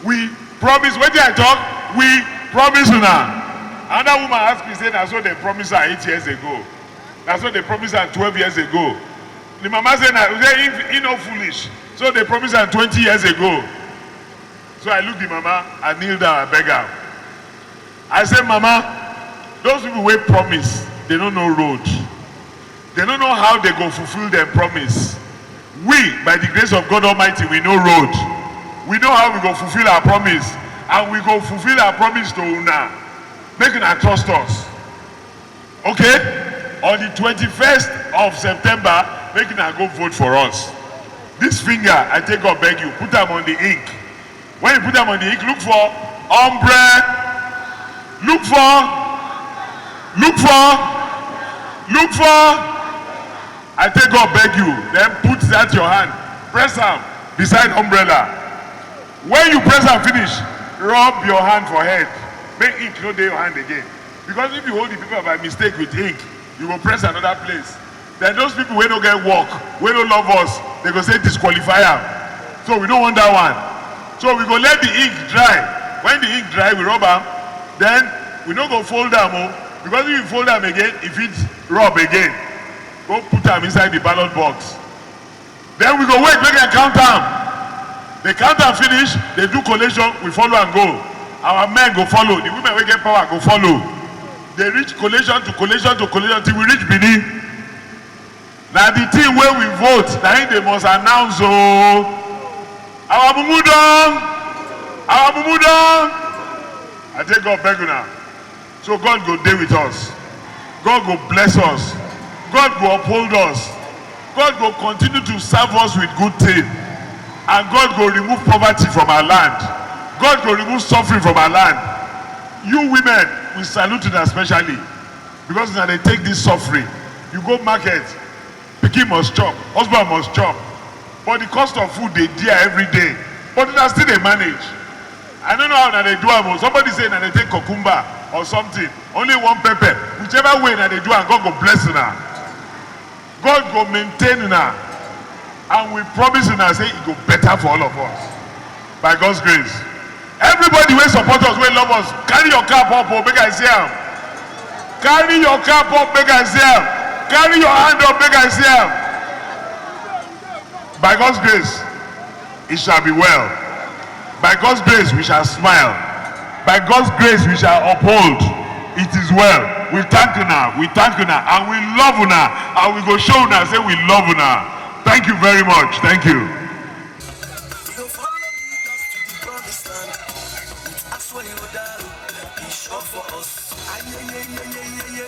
we promise, wetin I talk, we promise una. Another woman ask me say na so dem promise her eight years ago, na so dem promise her twelve years ago. The mama say na, say he, he no foolish, so dem promise her twenty years ago. So I look the mama, I kneel down, I beg am. I say, "Mama, those people wey promise, they no know road. They no know how they go fulfill their promise. We, by the grace of God Almighty, we know road. We know how we go fulfill our promise, and we go fulfill our promise to una. Make una trust us." Okay? On the twenty-first of September, make una go vote for us. This finger, I take God beg you, put am on the ink. When you put am on the ink, look for umbre-, look for, look for, look for. I take God beg you, then put that your hand, press am beside umbrella. When you press am finish, rub your hand for head. Make ink no dey your hand again. Because if you hold the paper by mistake with ink, you go press another place. Then those people wey no get work, wey no love us, they go say disqualify am. So we no want that one. So we go let the ink dry. When the ink dry, we rub am. Then we no go fold am o. Because if you fold am again, e fit rub again. Go put am inside the ballot box. Then we go wait, make dem count am. They count am finish, they do collation, we follow and go. Our men go follow, the women wey get power go follow. They reach collation to collation to collation till we reach Benin. Na the thing wey we vote, na im they must announce o. Our mumu don, our mumu don. I take God beg una. So God go dey with us. God go bless us. God go uphold us. God go continue to serve us with good thing. And God go remove poverty from our land. God go remove suffering from our land. You women, we salute una specially because una dey take this suffering. You go market, pikin must chop, husband must chop, but the cost of food dey dear every day. But una still dey manage. I no know how una dey do am o. Somebody say una dey take cucumber or something, only one pepper. Whichever way una dey do am, God go bless una. God go maintain una. And we promise una say e go better for all of us by God's grace. Everybody wey support us, wey love us, carry your cap up o, make I see am. Carry your cap up, make I see am. Carry your hand up, make I see am. By God's grace, it shall be well. By God's grace, we shall smile. By God's grace, we shall uphold. It is well. We thank una, we thank una, and we love una, and we go show una say we love una. Thank you very much. Thank you. You go follow me just to the promised land. With Aswell Odaro, he sure for us. Aye, aye, aye, aye, aye, aye.